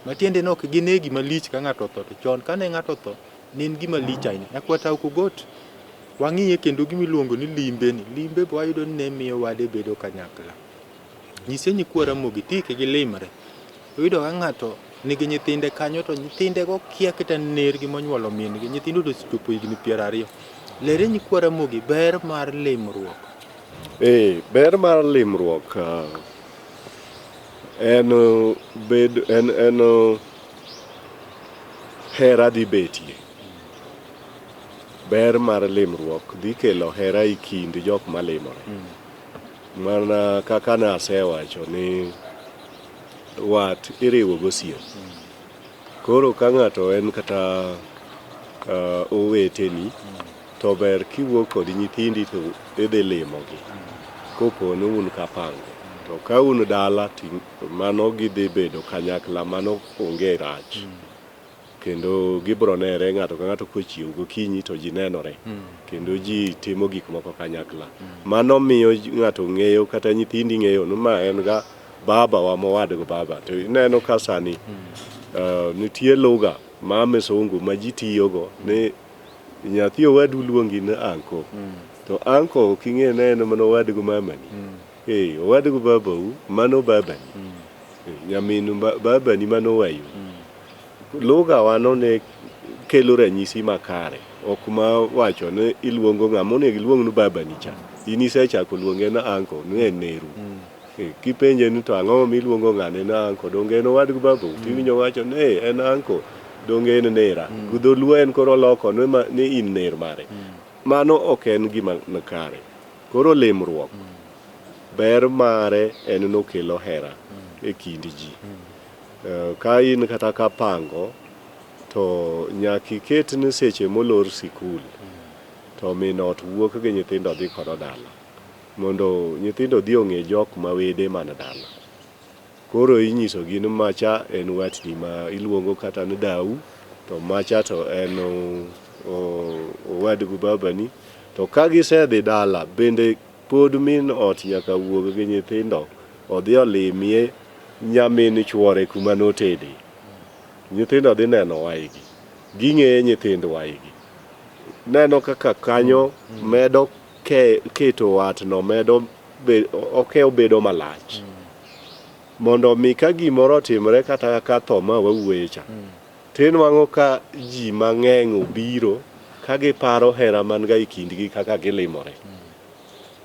Matiende ni ok gine gima lich ka ng'ato otho. To chon kane ng'ato otho, ne en gima lich ahinya. Nyakwar Okogot, wang'iye kendo gima iluongo ni limbe ni. Limbe be wayudo ni ne miyo wade bedo kanyakla. Nyise nyikwa Ramogi tike gilimre. Oyudo ka ng'ato nigi nyithinde kanyo to nyithindego kia kata nergi monyuolo min gi. Nyithindo to osechopo higni 20. Lere nyikwa Ramogi ber mar limruok. Ee, ber mar limruok en bed en hera dhi betie. Ber mar limruok dhi kelo hera e kind jok malimore. Mana kaka nasewacho ni wat iriwo gosiep. Koro ka ng'ato en kata oweteni, to ber kiwuok kod nyithindi to idhi limogi kopo ni un kapango. To ka un dala to mano gidhi bedo kanyakla, mano onge rach. Kendo gibro nere ng'ato ka ng'ato kochiew gokinyi to ji nenore. Kendo ji timo gik moko kanyakla. Mano miyo ng'ato ng'eyo kata nyithindi ng'eyo ni ma en ga baba wa mowad go baba. To ineno ka sani nitie lugha ma misungu ma ji tiyogo ni nyathi owadu luongi ni uncle. To uncle ok ing'e ni en mana owad go mamani. Eh, owad go babau mano babani. Nyamin babani mano wayu. Lugha wano ne kelo ranyisi makare. Ok ma wacho ni iluongo ng'ama onego iluong ni babani cha. In isechako luonge ni uncle ni en neru. Kipenje ni to ang'o miluongo ng'ane ni uncle, donge en owad gi babau? Tiwinjo wacho ni en uncle, donge en nera. Dholuo en koro oloko ni, ni in ner mare. Mano ok en gima kare. Koro limruok, ber mare en nokelo hera e kind ji. Ka in kata kapango, to nyaka iket ni seche molor sikul, to min ot wuok gi nyithindo dhi kodo dala. Mondo nyithindo odhi ong'e jok ma wede man dala. Koro inyiso gi ni macha en watni ma iluongo kata ni dau, to macha to en owad gi babani. To ka gisedhi dala, bende pod min ot nyaka wuog gi nyithindo odhi olimie nyamin chuore kuma notede. Nyithindo dhi neno waigi, ging'eyo nyithind waigi. Neno kaka kanyo medo keto watno medo okew bedo malach. Mondo mi ka gimoro otimre kata ka tho ma wawuoye cha, tinwang'o ka ji mang'eny obiro ka giparo hera man ga e kindgi kaka gilimore.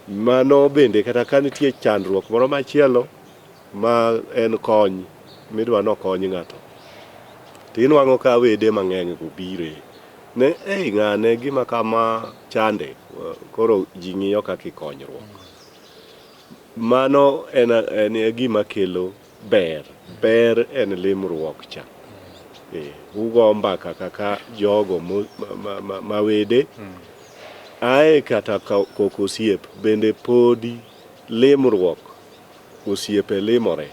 Mano bende kata ka nitie chandruok moro machielo ma en kony midwa nokony ng'ato, tinwang'o ka wede mang'eny go bire ne ei ng'ane gima kama chande, koro ji ng'iyo kaka ikonyruok. Mano en gima kelo ber. Ber en limruok cha. Ugo mbaka kaka jogo ma wede, ae kata koko osiep bende podi limruok osiepe limore.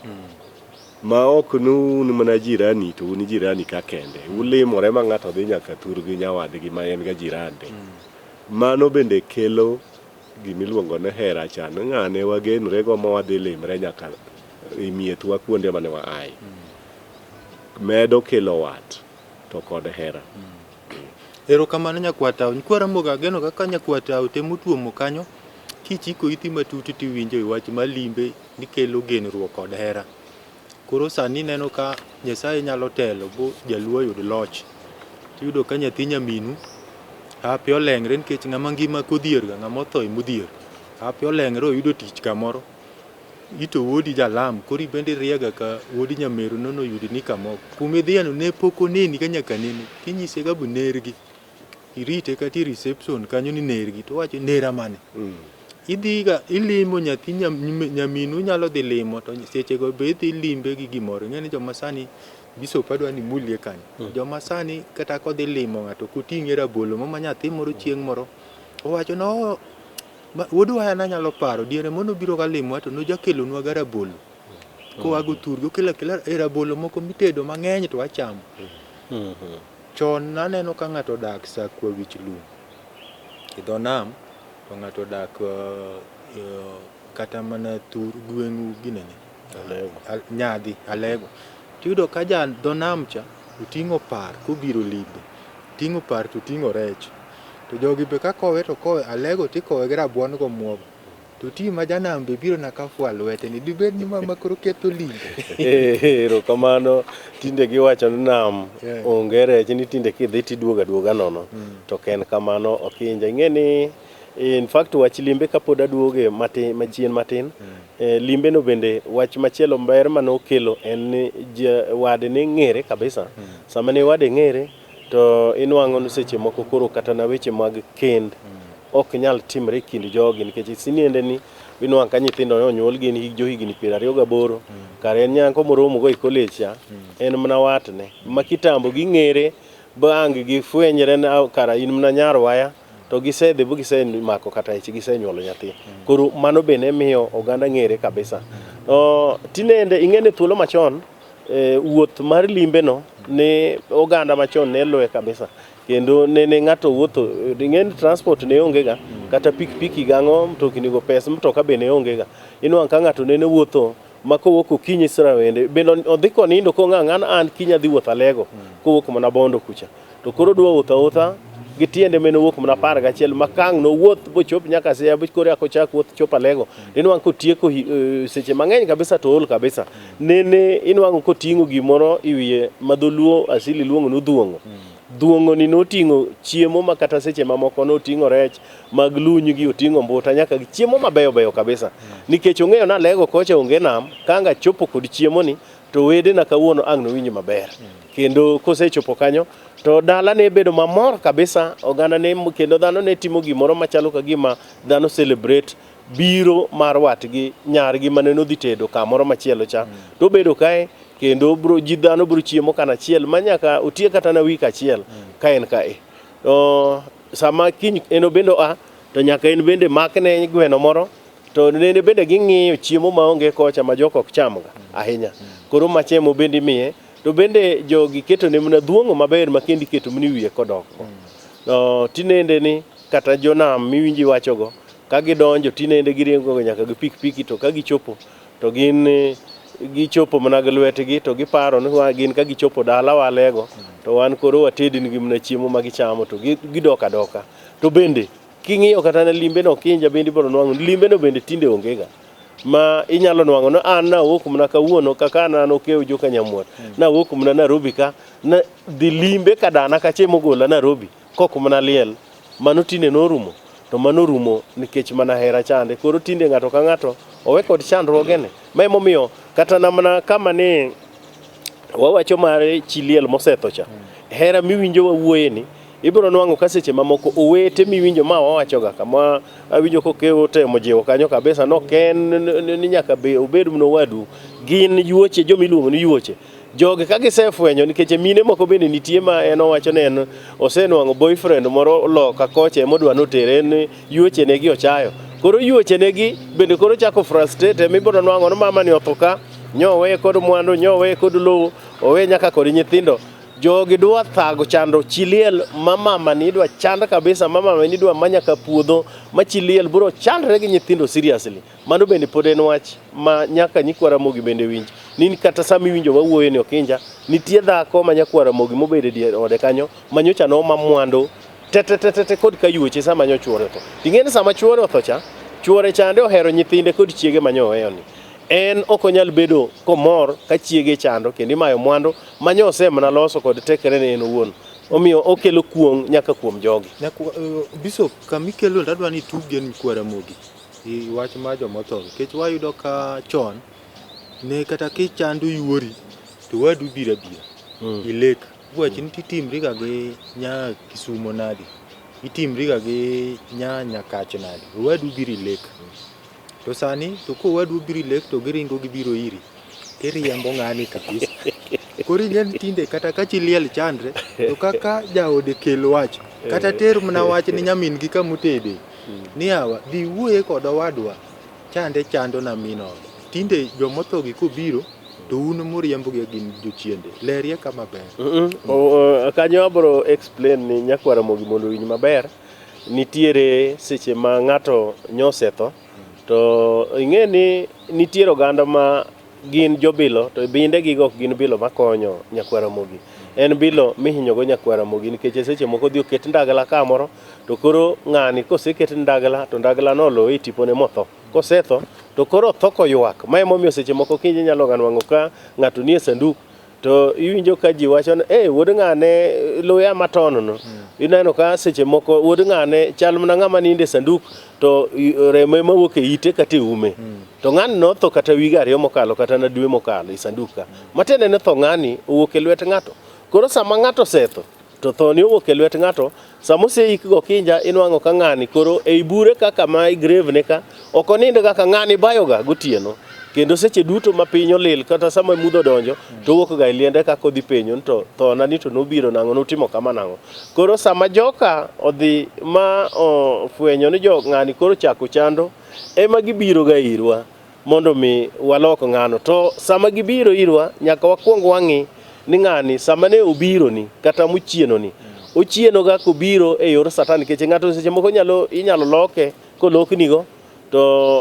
Ma ok ni un mana jirani to un jirani ka kende. Ulimore ma ng'ato dhi nyaka thurgi nyawadgi ma en ga jirande. Mano bende kelo gimiluongo ni hera cha ni ng'ane wagenre go ma wadhi limre nyaka e miethwa kuonde mane waaye. Medo kelo wat to kod hera. Erokamano nyakwar Tao. Nyikwa Ramogi ageno kaka nyakwar Tao temo tuomo kanyo kichiko iti matut tiwinjo e wach mar limbe ni kelo genruok kod hera. Koro sani ineno ka Nyasaye nyalo telo bo jaluo yud loch. Tiyudo ka nyathi nyaminu hape oleng're nikech ng'ama ngima kodhier ga ng'ama otho emodhier. Hape oleng're oyudo tich kamoro. Ito wuodi jalam koro ibende iriega ka wuod nyameru nono oyudi kamoro. Kumidhiye no ne pok oneni ka nyaka nene. Tinyise ga bu nergi. Irite kata e reception kanyo ni nergi to owacho nera mane. Idhiga ilimo nyathi nyaminu inyalo dhi limo to sechego be idhi limbe gi gimoro. Ing'e ni joma sani Bishop adwa ni imulie kanyo. Joma sani kata kodhi limo ng'ato koting'e rabolo mo ma nyathi moro chieng' moro. Owacho no wuod waya nanyalo paro diere mono biro ga limwa to nojakelonwa ga rabolo. Koa go thurgi okelo akela e rabolo moko mitedo mang'eny to wachamo. Chon naneno ka ng'ato odak Sakwa wich lum e dho nam to ng'ato odak kata mana thur gweng'u ginene Alego. Nyadhi Alego. Tiyudo ka ja dho nam cha oting'o par kobiro limbe. Ting'o par to oting'o rech. To jogi be ka kowe to kowe Alego tikowe gi rabuon gomuogo. To ti ma janam be biro na ka fwa lwete ni dibed ni mama koro ketho limbe. Erokamano. Tinde giwacho ni nam onge rech ni tinde kidhi tiduogo aduoga nono. To ok en kamano okinja. Ing'e ni in fact wach limbe kapod aduoge matin machien matin limbe no bende wach machielo ber mane okelo en ni wade ne ng'ere kabisa. Sama ne wade ng'ere to inwang'o ni seche moko koro kata na weche mag kend ok nyal timre e kind jogi nikech siniende ni inwang'o ka nyithindo ne onyuol gin hig johigni 28 kare en nyako moromo go e college cha en mana watne ma kitambo ging'ere bang' gifwenyre na kara in mana nyar waya to gisedhi bu gisemako kata ich gisenyuolo nyathi. Koro mano be ne miyo oganda ng'ere kabisa. Tinende ing'e ni thuolo machon wuoth mar limbe no ne oganda machon ne luwe kabisa kendo nene ng'ato wuotho ing'e ni transport ne onge ga kata pikipiki gang'o mtokni go pes mtoka be ne onge ga inwang'o ka ng'ato nene wuotho ma kowuok okinyi Sirawende bende odhi konindo kong'a ng'an an kiny adhi wuotho Alego kowuok mana Bondo kucha to koro odwa wuotho awuotha gi tiende mene owuok mana 11 ma kang' nowuoth bochop nyaka Siaya koro eka ochak wuoth chop Alego inwang'o kotieko seche mang'eny kabisa to ool kabisa nene inwang'o koting'o gimoro e wiye ma dholuo asili luongo ni odhuong'o dhuong'o ni noting'o chiemo ma kata seche mamoko noting'o rech mag luny gi oting'o mbuta nyaka gi chiemo mabeyo beyo kabisa nikech ong'eyo ni Alego kocha onge nam kanga chopo kod chiemo ni to wedena kawuono ang' nowinj maber kendo kosechopo kanyo to dala ne bedo mamor kabisa oganda ne kendo dhano ne timo gimoro machalo ka gima dhano celebrate biro mar watgi nyargi mane nodhi tedo kamoro machielo cha to obedo kae kendo bro ji dhano bro chiemo kanachiel ma nyaka otiek kata na wik achiel ka en kae to sama kiny en obende oa to nyaka en bende makne gweno moro to nene bende ging'iyo chiemo maonge kocha ma jok ok chamga ahinya koro machiemo bende imiye to bende jogi ketone mana dhuong'o maber ma kendo iketo mana e wiye kodok tinende ni kata jonam miwinji wachogo ka gidonjo tinende giringo nyaka gi pikipiki to ka gichopo to gin gichopo mana gi lwetgi to giparo ni gin ka gichopo dala walego to wan koro watednigi mana chiemo ma gichamo to gidok adoka to bende king'iyo kata na limbe no kinja bende ibiro nwang'o limbe no bende tinde onge ga ma inyalo nwang'o no an nawuok mana kawuono kaka an an okew joka Nyamuot nawuok mana Nairobi ka na dhi limbe ka dana kache mogola Nairobi kok mana liel mano tinde norumo to mano rumo nikech mana hera chande koro tinde ng'ato ka ng'ato owe kod chandruogene ma emomiyo kata na mana kama ni wawacho mar chi liel mosetho cha hera miwinjo wawuoye ni ibiro nwang'o ka seche mamoko owete miwinjo ma wawachoga kama awinjo kokewo temo jiwo kanyo kabisa nok en ni nyaka be obed mana owadu gin yuoche joma iluongo ni yuoche jogi ka gisefwenyo nikech mine moko bende nitie ma en owacho ni en osenwang'o boyfriend moro loka kocha emodwa notere en yuoche negi ochayo koro yuoche negi bende koro chako frustrate mibiro nwang'o ni mama ni otho ka nyowe kod mwandu nyowe kod lowo owe nyaka kod nyithindo jogi dwa thago chando chi liel ma mama ni idwa chand kabisa ma mama ni idwa ma nyaka puodho ma chi liel biro chandre gi nyithindo seriously mano bende pod en wach ma nyaka nyikwa Ramogi bende winj ni kata sama iwinjo wawuoyo ni Okinja nitie dhako ma nyakwa Ramogi mobedo e dier ode kanyo ma nyocha noma mwandu te te te te kod ka yuoche sama nyo chuore otho ting'e ni sama chuore otho cha chuore chande ohero nyithinde kod chiege ma nyo oweyo ni en ok onyal bedo komor ka chiege chando kendo imayo mwandu ma nyo osemana loso kod tekre ne en owuon omiyo okelo kuong' nyaka kuom jogi. Bishop, kamikelo adwa ni itug nyikwa Ramogi i wach mar jomotho nikech wayudo ka chon ne kata kichando yuori to wadu biro abira ilek iwacho ni titimri ga gi nya Kisumo nadi itimri ga gi nya Nyakach nadi owadu biro ilek to sani to kowadu obiro ilek to giringo gibiro iri tiriembo ng'ani kabisa koro ing'e ni tinde kata ka chi liel chandre to kaka jaode kel wach Kata ter mana wach ni nyamin gi kamutede. Ni yawa, dhi wuoye kod owadwa. Chande chando na min ot. Tinde jomotho gi kobiro to un muriembogi gin jochiende. Lerie kama ber. Kanyo abro explain ni nyakwar Ramogi mondo owinj maber. Nitiere seche ma ng'ato nyosetho to ing'e ni nitiere oganda ma gin jobilo to binde gigo ok gin bilo makonyo nyakwar Ramogi. En bilo mihinyogo nyakwar Ramogi nikech seche moko odhi oket ndagla kamoro to koro ng'ani koseket ndagla to ndagla no olowe e tipone motho. Kosetho to koro otho koywak. Ma emomiyo seche moko kiny inyalo ga nwang'o ka ng'ato nie sanduk to iwinjo ka ji wacho ni eh wuod ng'ane luya matono no. Ineno ka seche moko wuod ng'ane chal mana ng'ama nindo e sanduk to remo ema wuok e ite kata e ume. To ng'ani notho kata wige ariyo mokalo kata na dwe mokalo e sanduk ka. Matiende ni tho ng'ani owuok e lwet ng'ato. Koro sama ng'ato osetho to tho ni owuok e lwet ng'ato, sama oseik go kinja inwang'o ka ng'ani koro ei bure kaka ma i grave ne ka ok onind ga ka ng'ani bayoga gotieno. Kendo seche duto ma piny olil kata sama mudho donjo to owuok ga e liende kaka odhi penjo ni to thona ni to nobiro nang'o nutimo kama nang'o. Koro sama joka odhi ma ofwenyo ni jo ng'ani koro chako chando ema gibiro ga irwa mondo mi walok ng'ano. To sama gibiro irwa nyaka wakwong wang'i ni ng'ani sama ne obiro ni kata mochieno ni ochieno ga kobiro e yor satan nikech ng'ato seche moko nyalo inyalo loke koloknigo to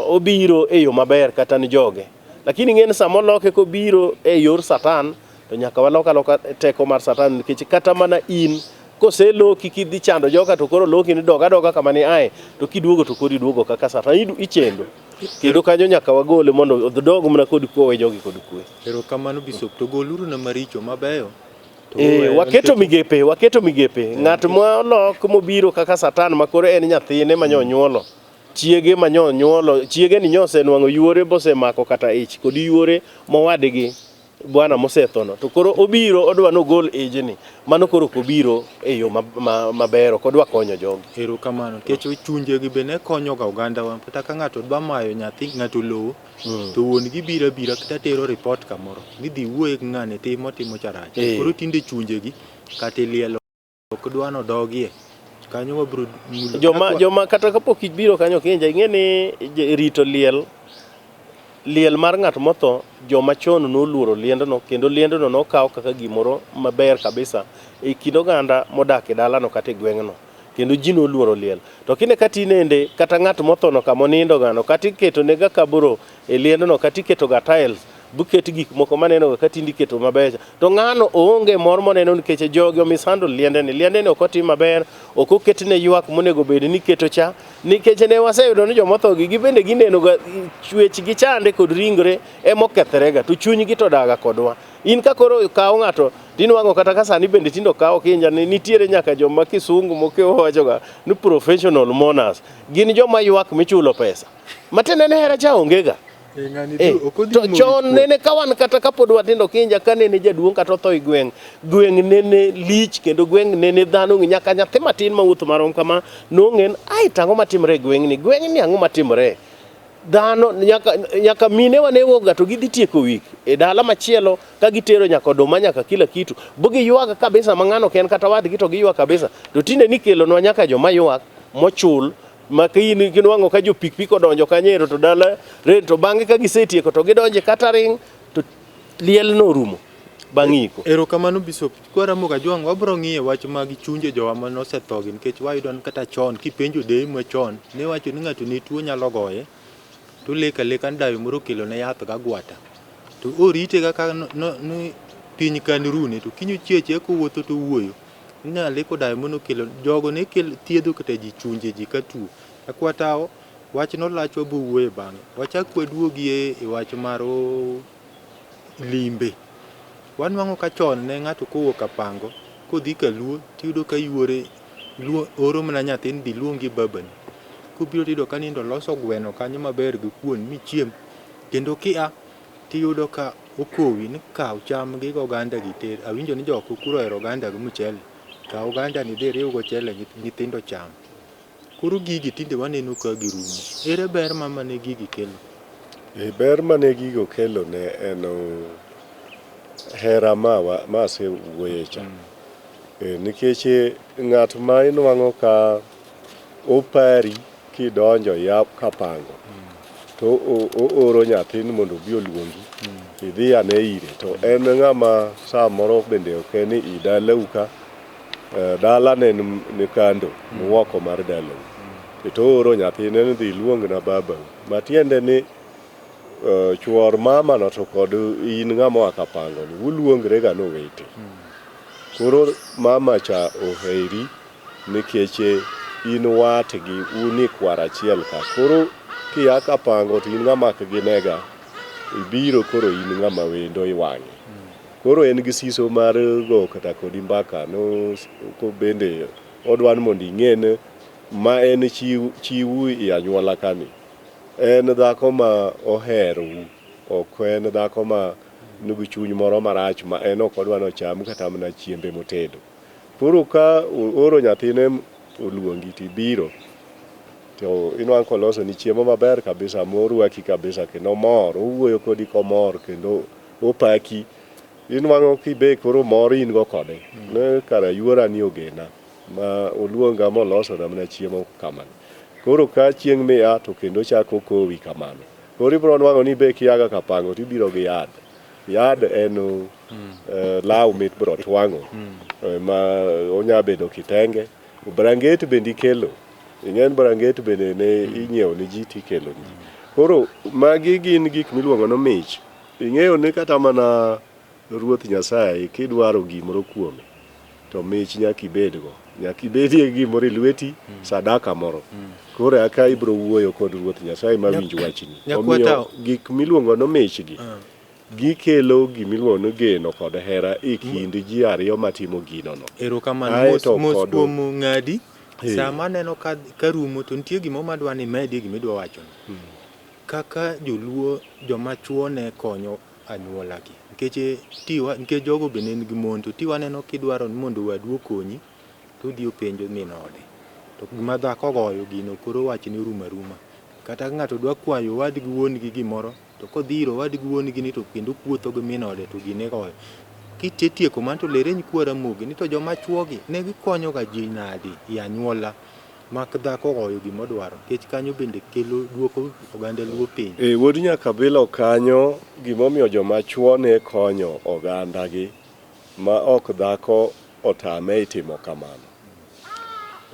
obiro e yo maber kata ni joge. Lakini ing'e ni sama oloke kobiro e yor satan to nyaka walok aloka teko mar satan nikech kata mana in koseloki kidhi chando joka to koro loki ni dog adoga kama ni ae to kiduogo to koro iduogo kaka satan ichendo. Kendo kanyo nyaka wagole mondo odog mana kod kwe owe jogi kod kwe. Erokamano Bishop, to goluru na maricho mabeyo. To Waketo migepe, waketo migepe. Ng'at ma olok mobiro kaka satan ma koro en nyathine ma nyonyuolo, chiege ma nyonyuolo, chiege ni nyosenwang'o yuore bosemako kata ich kod yuore mowadgi bwana mosethono to koro obiro odwa nogol ijni mano koro ok obiro e yo maber ok odwa konyo jogi. Erokamano nikech chunjegi be ne konyoga ogandawa kata ka ng'ato dwa mayo nyathi ng'ato lowo to wuon gi biro abira kata tero report kamoro ni dhi wuoye gi ng'ani timo timo cha rach. Koro tinde chunjegi kata ilielo ok dwa nodogie kanyo wabro mulo. Joma kata kapok ibiro kanyo kinja ing'e ni rito liel liel mar ng'at motho joma chon noluoro liendno kendo liendno nokaw kaka gimoro maber kabisa e kind oganda modak e dalano kata e gweng'no kendo ji noluoro liel. To kinde ka tinende kata ng'at mothono kama onindo gano kata iketo ne ga kaboro e liendno kata iketo ga tiles buket gik moko maneno ga ka tinde iketo mabecho to ng'ano oonge mor moneno nikech jogi omishandle liendeni liendeni ok otim maber ok oketne ywak monego bed ni iketo cha nikech ne waseyudo ni jomotho gi gibende gineno ga chwech gi chande kod ringre emokethorega to chunygi to daga kodwa. In ka koro ikawo ng'ato tinwang'o kata ka sani bende tinde okawo kinja ni nitiere nyaka joma kisungu moko wachoga ni professional mourners gin joma ywak michulo pesa matiende ni hera cha onge ga. To chon nene ka wan kata kapod watindo kinja ka nene jaduong' kata otho e gweng', gweng' nene lich kendo gweng' nene dhano ng'eny nyaka nyathi matin mawuotho marom kama nong'e ni ai to ang'o matimore e gweng'ni, gweng'ni ang'o matimore. Dhano nyaka, nyaka minewa ne wuok ga to gidhi tieko wik e dala machielo ka gitero nyaka oduma nyaka kila kitu bo giywag kabisa ma ng'ano ok en kata wadgi to giywak kabisa to tinde nikelonwa nyaka joma ywak mochul ma in kinwang'o ka jo pikpik odonjo kanyo ero to dala ren to bang'e ka gisetieko to gidonje kata ring to liel no orumo bang' iko. Erokamano Bishop. Kwa Ramogi Ajwang' wabro ng'iye wach mag chunje jowa mane osethogi nikech wayudo ni kata chon kipenjo deye machon ne wacho ni ng'ato ne tuo nyalo goye to lek aleka ni dayo moro okelone yath gagwata to orite kaka no, no, ni piny kan rune to kiny ochiew achiewa kowuotho to owuoyo Inyalo leko dayo mono kelo jogo ne kel thiedho kata ji chunje ji ka tuo. Akwatawo wach no lach wabo wuoye bang'e. Wachak waduogie e wach mar limbe. Wanwang'o ka chon ne ng'ato kowuok Kapango kodhi Kaluo tiyudo ka yuore luo, oro mana nyathi ni dhi luongi babani. Kobiro tiyudo ka nindo loso gweno kanyo maber gi kuon michiem. Kendo kia tiyudo ka okowi ni kaw cham gi oganda gi ter. Awinjo ni jok kuro ohero oganda gi mchele. Kaw oganda ni idhi iriw gochele nyithindo cham. Koro gigi tinde waneno ka girumo. Ere ber ma mane gigi kelo? E ber mane gigo kelo ne en hera ma, ma asewuoye cha. Nikech ng'at ma inwang'o ka opari kidonjo ya kapango to ooro nyathini mondo obi oluongi idhi ane ire to en ng'ama samoro bende ok en i dalau ka dalane ni kando ni oko mar dalau to ooro nyathine ni dhi iluongna babau matiende ni chuor mamano to kod in ng'ama oa kapango ni uluongre ga ni owete. Koro mama cha oheri nikech in watgi un e kwar achiel ka. Koro kia kapango to in ng'ama ok ginega, ibiro koro in ng'ama wendo e wang'e. Koro en gi siso mar go kata kodi mbaka no ko bende odwa ni mondo ing'e ni ma en chiwu e anyuola kani. En dhako ma oherou, ok en dhako ma nigi chuny moro marach ma en ok odwa ni ocham kata mana chiembe motedo. Koro ka ooro nyathine oluongi to ibiro to inwang'o kolosoni chiemo maber kabisa morwaki kabisa kendo omor, owuoyo kodi komor kendo opaki. Inwang'o kibe koro mor in go kode. Ne kara yuora ni ogena ma oluonga molosona mana chiemo kamano. Koro ka chieng' miya to kendo ochako okowi kamano. Koro ibiro nwang'o ni be kiaga kapango to ibiro gi yad. Yad en law mibiro twang'o ma onya bedo kitenge. Branget bende ikelo. Ing'en branget bende ne inyiewo ne ji tikelo ni ji. Koro magi gin gik miluongo ni mich. Ing'eyo ni kata mana Ruoth Nyasaye kidwaro gimoro kuome to mich nyaka ibedgo. Nyaka ibedie gi gimoro e lweti, sadaka moro. Koro eka ibiro wuoyo kod Ruoth Nyasaye ma winj wachni. Omiyo gik miluongo ni mich gi gikelo gimiluongo ni geno kod hera e kind ji ariyo matimo gino no. Erokamano mos, mos kuom ng'adi. Sama aneno ka, ka rumo to nitie gimoro madwa ni imedie gima idwa wachono. Kaka joluo joma chuo ne konyo anyuolagi nikech tiwa nikech jogo be ne nigi mon to ti waneno kidwaro ni mondo wadu okonyi to odhi openjo min ode to gima dhako ogoyo gino koro wachni orumo aruma. Kata ka ng'ato dwa kwayo owadgi wuon gi gimoro to kodhi ir owadgi wuon gi ni to kendo okuotho gi min ode to gine goyo. Kitetieko mano to lere nyikwa Ramogi ni to joma chuo gi ne gikonyo ga ji nadi e anyuola mak dhako ogoyo gima odwaro nikech kanyo bende kelo duoko oganda Luo piny. E wuod Nyakabilo kanyo gimomiyo joma chuo ne konyo oganda gi ma ok dhako otame itimo kamano.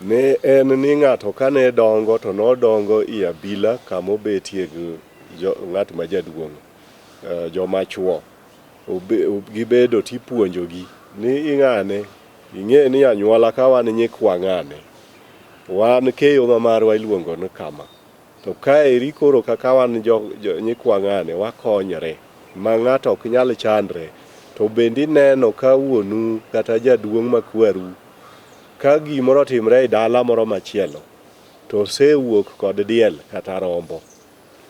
Ne en ni ng'ato kane dongo to nodongo i abila kama obetie gi ng'at ma jaduong', joma chuo. Gibedo tipuonjogi ni ing'ane, ing'e ni anyuola ka wan nyikwa ng'ane. Wan keyo ma marwa iluongo ni kama. To kaeri koro kaka wan nyikwa ng'ane wakonyre ma ng'ato ok nyal chandre. To bende ineno ka wuonu kata jaduong' ma kwaru ka gimoro otimre e dala moro machielo to osewuok kod diel kata rombo.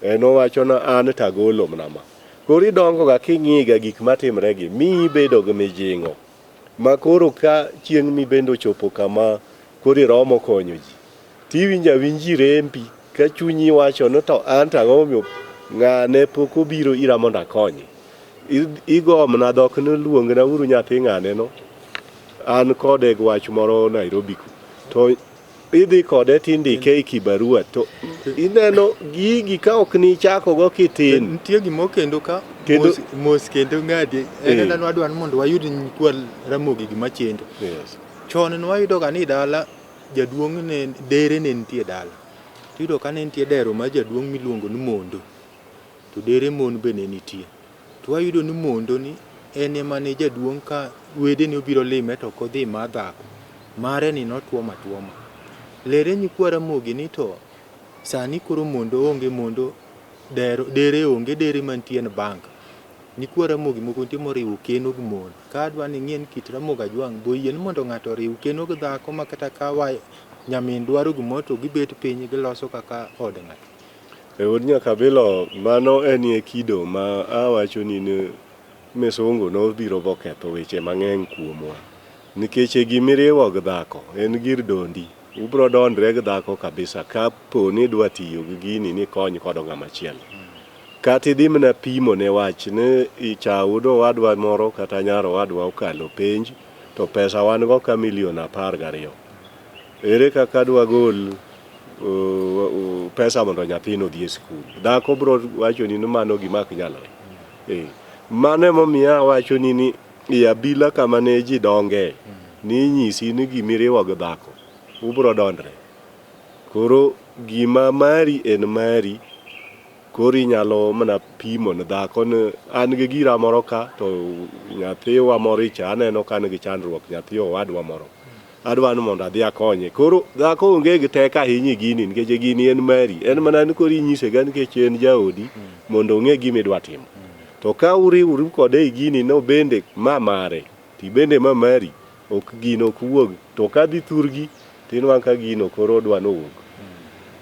En owacho na an to agolo mana ma. Koro idongo ga king'iga gik matimre gi miyi ibedo gi mijing'o ma koro ka chieng' mibende ochopo kama koro iromo konyo ji tiwinjo awinji rembi ka chunyi wacho ni to an to ang'o momiyo ng'ane pok obiro ira mondo akonye. Igomna dhok ni luongna uru nyathi ng'ane no an kode gi wach moro Nairobi ku. To idhi kode tindike e kibarua to ineno gigi ka ok nichako go kitin. Nitie gimoro kendo ka mos, mos kendo ng'adi en ena nwadwa ni mondo wayud nyikwa Ramogi gima chendo. Yes. Chon nwayudo ga ni dala jaduong' ne dere ne nitie dala. Tiyudo ka ne nitie dero mar jaduong' miluongo ni mondo. To dere mon be ne nitie. To wayudo ni mondo ni en ema ne jaduong' ka wedene obiro lime to ok odhi mar dhako. Mare ni notuomo atuoma. Lere nyikwa Ramogi ni to sani koro mondo onge mondo dero dere onge dere mantie en bank. Nyikwa Ramogi moko nitie moriwo keno gi mon. Ka adwa ni ing'e ni kit Ramogi Ajwang' be oyie ni mondo ng'ato oriw keno gi dhako ma kata ka nyamin dwaro gimoro to gibet piny giloso kaka od ng'ato. E od Nyakabilo mano enie kido ma awachoni ni misungu nobiro boketho weche mang'eny kuomwa. Nikech e gimiriwo gi dhako en gir dondi. Ubro dondre gi dhako kabisa kapo ni idwa tiyo gi gini ni ikony kodo ng'ama chielo. Kata idhi mana pimo ne wach ni cha wuod owadwa moro kata nyar owadwa okalo penj. to pesa wan go ka milion 12. Ere kaka dwagol pesa mondo nyathino odhi e skul? Dhako biro wachoni ni mano gima ok nyalre. Mano emomiyo awachoni ni e abila kama ne ji donge, ni inyisi ni gimiriwo gi dhako, ubiro dondre. Koro gima mari en mari, koro inyalo mana pimo ne dhako ni an gi gira moro ka to nyathiwa moro icha aneno ka nigi chandruok, nyathi owadwa moro. Adwa ni mondo adhi akonye. Koro dhako onge gi teko ahinya e gini nikech gini en mari. En mana ni koro inyise ga nikech en jaodi mondo ong'e gima idwa timo. To ka uriwru kode e gini no bende ma mare, to ibende ma mari, ok gino ok wuog. To ka dhi thurgi, tinwang' ka gino koro odwa nowuog.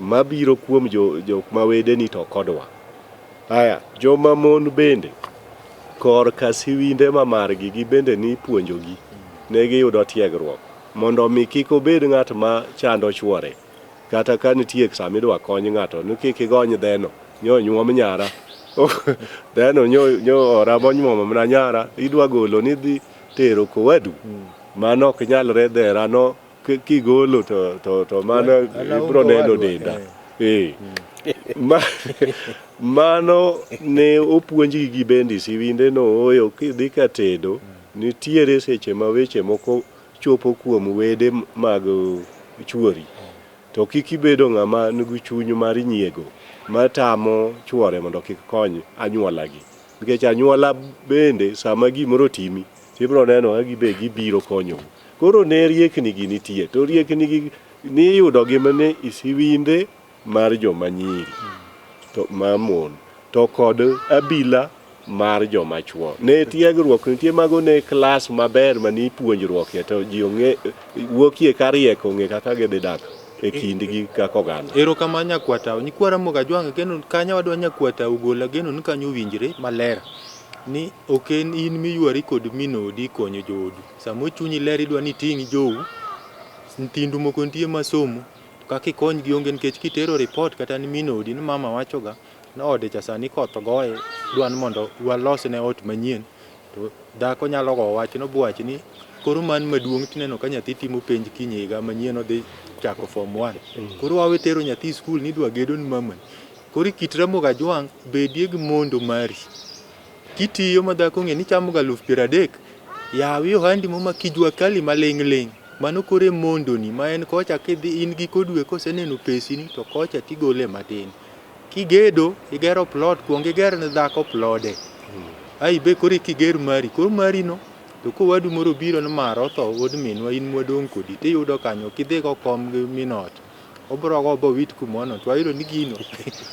Mabiro kuom jok ma wedeni to ok odwa. Aya, joma mon bende, korka siwinde ma margi gibende ni ipuonjogi, ne giyudo tiegruok mondo mi kik obed ng'at ma chando chuore. Kata ka nitie sama idwa kony ng'ato ni kik igony dheno, nyo nyuom nyara. Dheno nyo ora monyuomo mana nyara, idwa golo ni dhi tero kowadu. Mano ok nyalre dhera no kigolo to mano ibro neno denda. Mano ne opuonjgi gi bendi siwinde no oyo kidhi ka tedo nitiere seche ma weche moko chopo kuom wede mag chuori to kik ibedo ng'ama nigi chuny mar nyiego matamo chuore mondo kik kony anyuolagi nikech anyuola bende sama gimoro otimi tibro neno ka gibe gibiro konyou. Koro ne riekni gi nitie to riekni gi niyudo gi mane isiwinde mar joma nyiri to ma mon to kod abila mar joma chuo. Ne tiegruok nitie mago ne klas maber mane ipuonjruokie to ji ong'e wuokie ka riek ong'e kaka gidhi dak e kindgi kaka oganda. Erokamano Nyakwatao. Nyikwa Ramogi Ajwang' ageno kanyo wadwa Nyakwatao gol ageno ni kanyo owinjre maler ni ok en in miywari kod min odi konyo joodu. Sama chunyi ler idwa ni iting' jou, nyithindu moko nitie masomo, to kaka ikonygi onge nikech kitero report kata ni min odi ni mama wachoga ni ode cha sani koth goye dwa ni mondo walosne ot manyien to dhako nyalo go wach no bwach ni koro man maduong' tineno ka nyathi timo penj kiny higa manyien odhi chako form 1 koro wawe tero nyathi skul ni idwa gedo ni mamani. Koro kit Ramogi Ajwang' bedie gi mondo mari. Kitiyo ma dhako ong'e ni ichamo ga 30,000, yawi ohandi mo ma kijua kali maling' ling'. Mano koro e mondoni ma en kocha kidhi in giko dwe koseneno pesini to kocha tigole matin. Kigedo, igero plot, kuong iger ne dhako plode. Ai be koro ikiger mari, koro mari no to kowadu moro obiro ni mara otho wuod minwa in mwadong' kodi tiyudo kanyo kidhi go kom gi min ot. Obro go bowit kumono to wayudo ni gino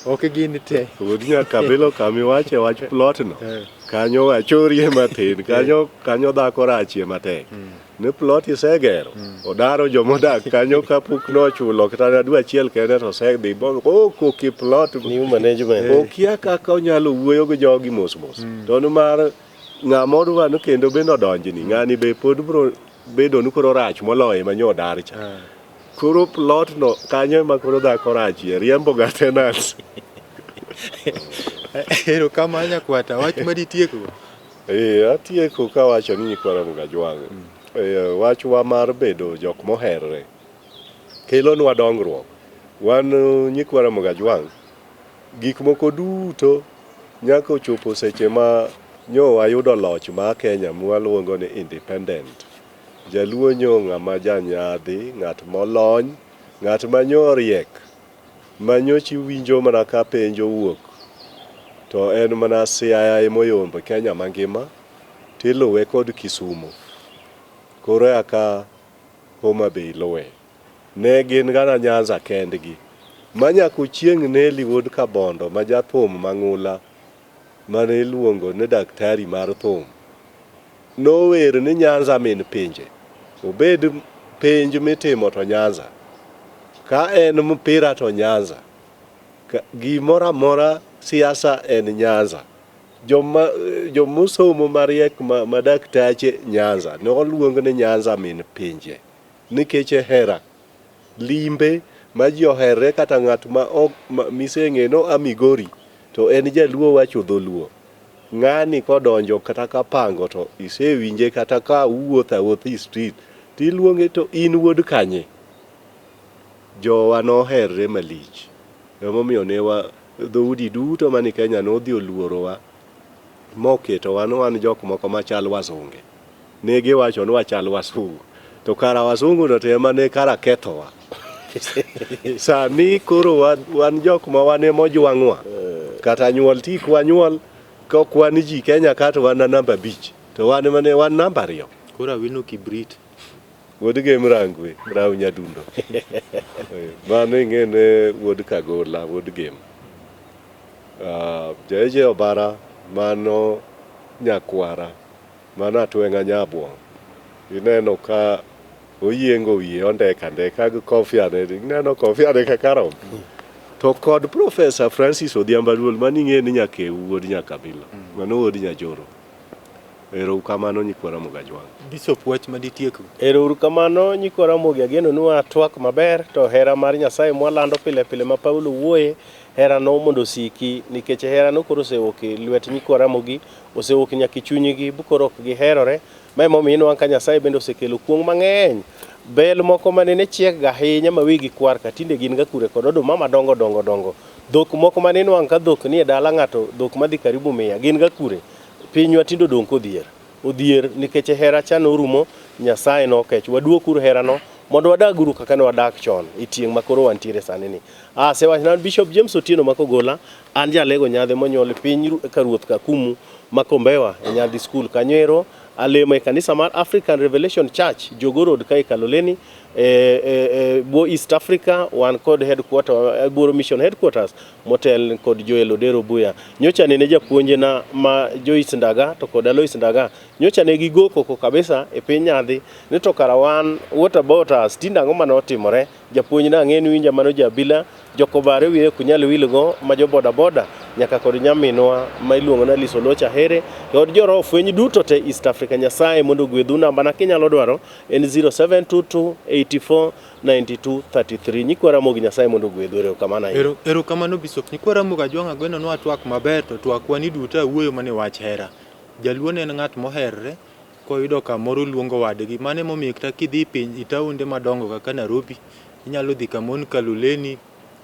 ok gin te. Wuod Nyakabilo kama iwache wach plot no. Kanyo wachorie matin, kanyo dhako rachie matek. Ni plot isegero, odaro jomodak kanyo kapok nochulo kata dwe achiel kende to osedhi bo koki plot. New management. Okia kaka onyalo wuoyo gi jogi mos mos. To nimar ng'ama odwa ni kendo bende odonjni, ng'ani be pod bro bedo ni koro rach moloyo ema nyo odar cha. Koro plot no kanyo ema koro dhako rachie, riembo ga tenants. Erokamano Nyakwata, wach maditieko. Atieko kawacho ni nyikwa Ramogi Ajwang', wachwa mar bedo jok moherre kelonwa dongruok. Wan nyikwa Ramogi Ajwang', gik moko duto nyaka ochopo seche ma nyo wayudo loch ma Kenya mwaluongo ni independent. Jaluo nyo ng'ama janyadhi, ng'at molony, ng'at ma nyo riek, ma nyocha iwinjo mana ka penj owuok to en mana Siaya emoyombo Kenya mangima tiluwe kod Kisumo. Koro eka Homa Bay luwe. Ne gin gana Nyanza kendgi. Ma nyaka ochieng' Nelly wuod Kabondo ma jathum mang'ula mane iluongo ni daktari mar thum nower ni Nyanza min pinje. Obed penj mitimo to Nyanza. Ka en mpira to Nyanza. Gimoro amora siasa en Nyanza. Jomosomo mariek ma daktache Nyanza noluong ni Nyanza min pinje nikech hera limbe ma ji oherre kata ng'at ma ok miseng'e no a Migori to en jaluo wacho dholuo. Ng'ani kodonjo kata ka pango to isewinje kata ka uwuotho awuotha e street tiluonge to in wuod kanye? Jowa noherre malich. Emomiyo ne wa dhoudi duto mani Kenya nodhi oluorowa moketowa ni wan jok moko machal wasunge. Ne giwacho ni wachal wasungu. To kara wasungu no to ema ne kara kethowa. Sani koro wan jok ma wan ema ojwang'wa. Kata nyuol tik wanyuol kokwan ji Kenya ka to wan na namba 5 to wan ema ne wan namba 2. Koro awino kibrit. Wuod Gem Rangwe, Raw Nyadundo. Mano ing'e ne wuod Kagola, wuod Gem. Jaeje Obara, mano nyakwara, mano atweng'a nyabuong'. Ineno ka oyiengo wiye ondeka ndeka gi kofia ne, ineno kofia ne kaka rom. To kod Professor Francis Odhiambo Aduol, mano ing'e ni nyakewu wuod Nyakabila, mano wuod Nyajoro. Ero kamano nyikwa Ramogi Ajwang'. Bishop wach ma ditiekgo. Ero uru kamano nyikwa Ramogi ageno ni watwak maber to hera mar Nyasaye mwalando pile pile ma Paulo wuoye herano mondo osiki nikech herano koro osewuok e lwet nyikwa Ramogi osewuok nyaka e chunygi bu koro ok giherore ma emomiyo inwang'o ka Nyasaye bende osekelo kuong' mang'eny bel moko mane chiek ga ahinya ma wigi kwar ka tinde gin ga kure kod oduma madongo dongo dongo dhok moko mane inwang'o ka dhok nie dala ng'ato dhok madhi karibu 100 gin ga kure pinywa tinde odong' kodhier odhier nikech hera cha norumo Nyasaye nokech waduokuru herano mondo wadaguru kaka ne wadak chon e tieng' ma koro wantiere sani ni. Asewachona Bishop James Otieno Makogola, an jalego nyadhi monyuol e piny ka ruoth Kakumu Makombewa e nyadhi skul kanyo ero alemo e kanisa mar African Revelation Church Jogo Road kae Kaloleni bwo East Africa wan kod headquarter Buoro Mission headquarters motel kod Joel Odero Buya. Nyocha nene japuonjena ma Joyce Ndaga to kod Alois Ndaga nyocha ne gigo koko kabisa e piny nyadhi ni to kara wan what about us tinde ang'o mane otimore japuonj na ang'e ni winja mano jabila jokobare wiye ok nyal wilgo ma jo boda boda nyaka kod nyaminwa ma iluongo ni Alice Oluoch Ahere kod joroho fweny duto te East Africa Nyasaye mondo ogwedhu namba na kinyalo dwaro en 0722 84 92 33 nyikwa Ramogi Nyasaye mondo ogwedhu erokamano ahinya. Ero, erokamano Bishop. Nyikwa Ramogi Ajwang' agweno nwa twak maber to twakwa ni duto awuoyo mana e wach hera. Jaluo ne en ng'at moherre koyudo kamoro luongo wadgi. Mano emomiyo kata kidhi piny e taonde madongo kaka Nairobi, inyalo dhi kamoro Kaloleni,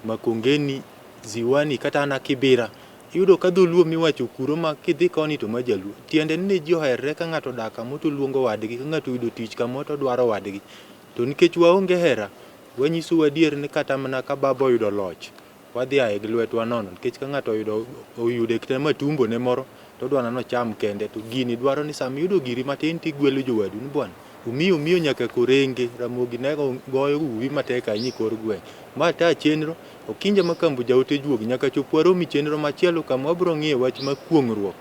Makongeni, Ziwani kata ana Kibera. Iyudo ka dholuo miwacho kuro ma kidhi koni to ma jaluo. Tiende ni ji oherre ka ng'ato odak kamoro to oluongo wadgi, ka ng'ato oyudo tich kamoro to odwaro wadgi. To nikech waonge hera, wanyisou adier ni kata mana ka baba oyudo loch, wadhi aye gi lwetwa nono nikech ka ng'ato oyudo oyude kata matumbo ne moro to odwa nocham kende to gini dwaro ni sama iyudo giri matin tigwelo jowadu ni bwana umiyo umiyo nyaka korenge Ramogi ne goyo uwi matek ahinya e kor gweng'. Ma ta chenro okinja ma kambu jaote juogi nyaka chop warom e chenro machielo kama wabiro ng'iye wach ma kuong'ruok.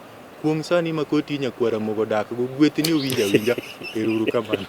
Kuong' sani ma koti nyakwar Ramogi odak go gweth ni owinjo awinja. Ero uru kamano.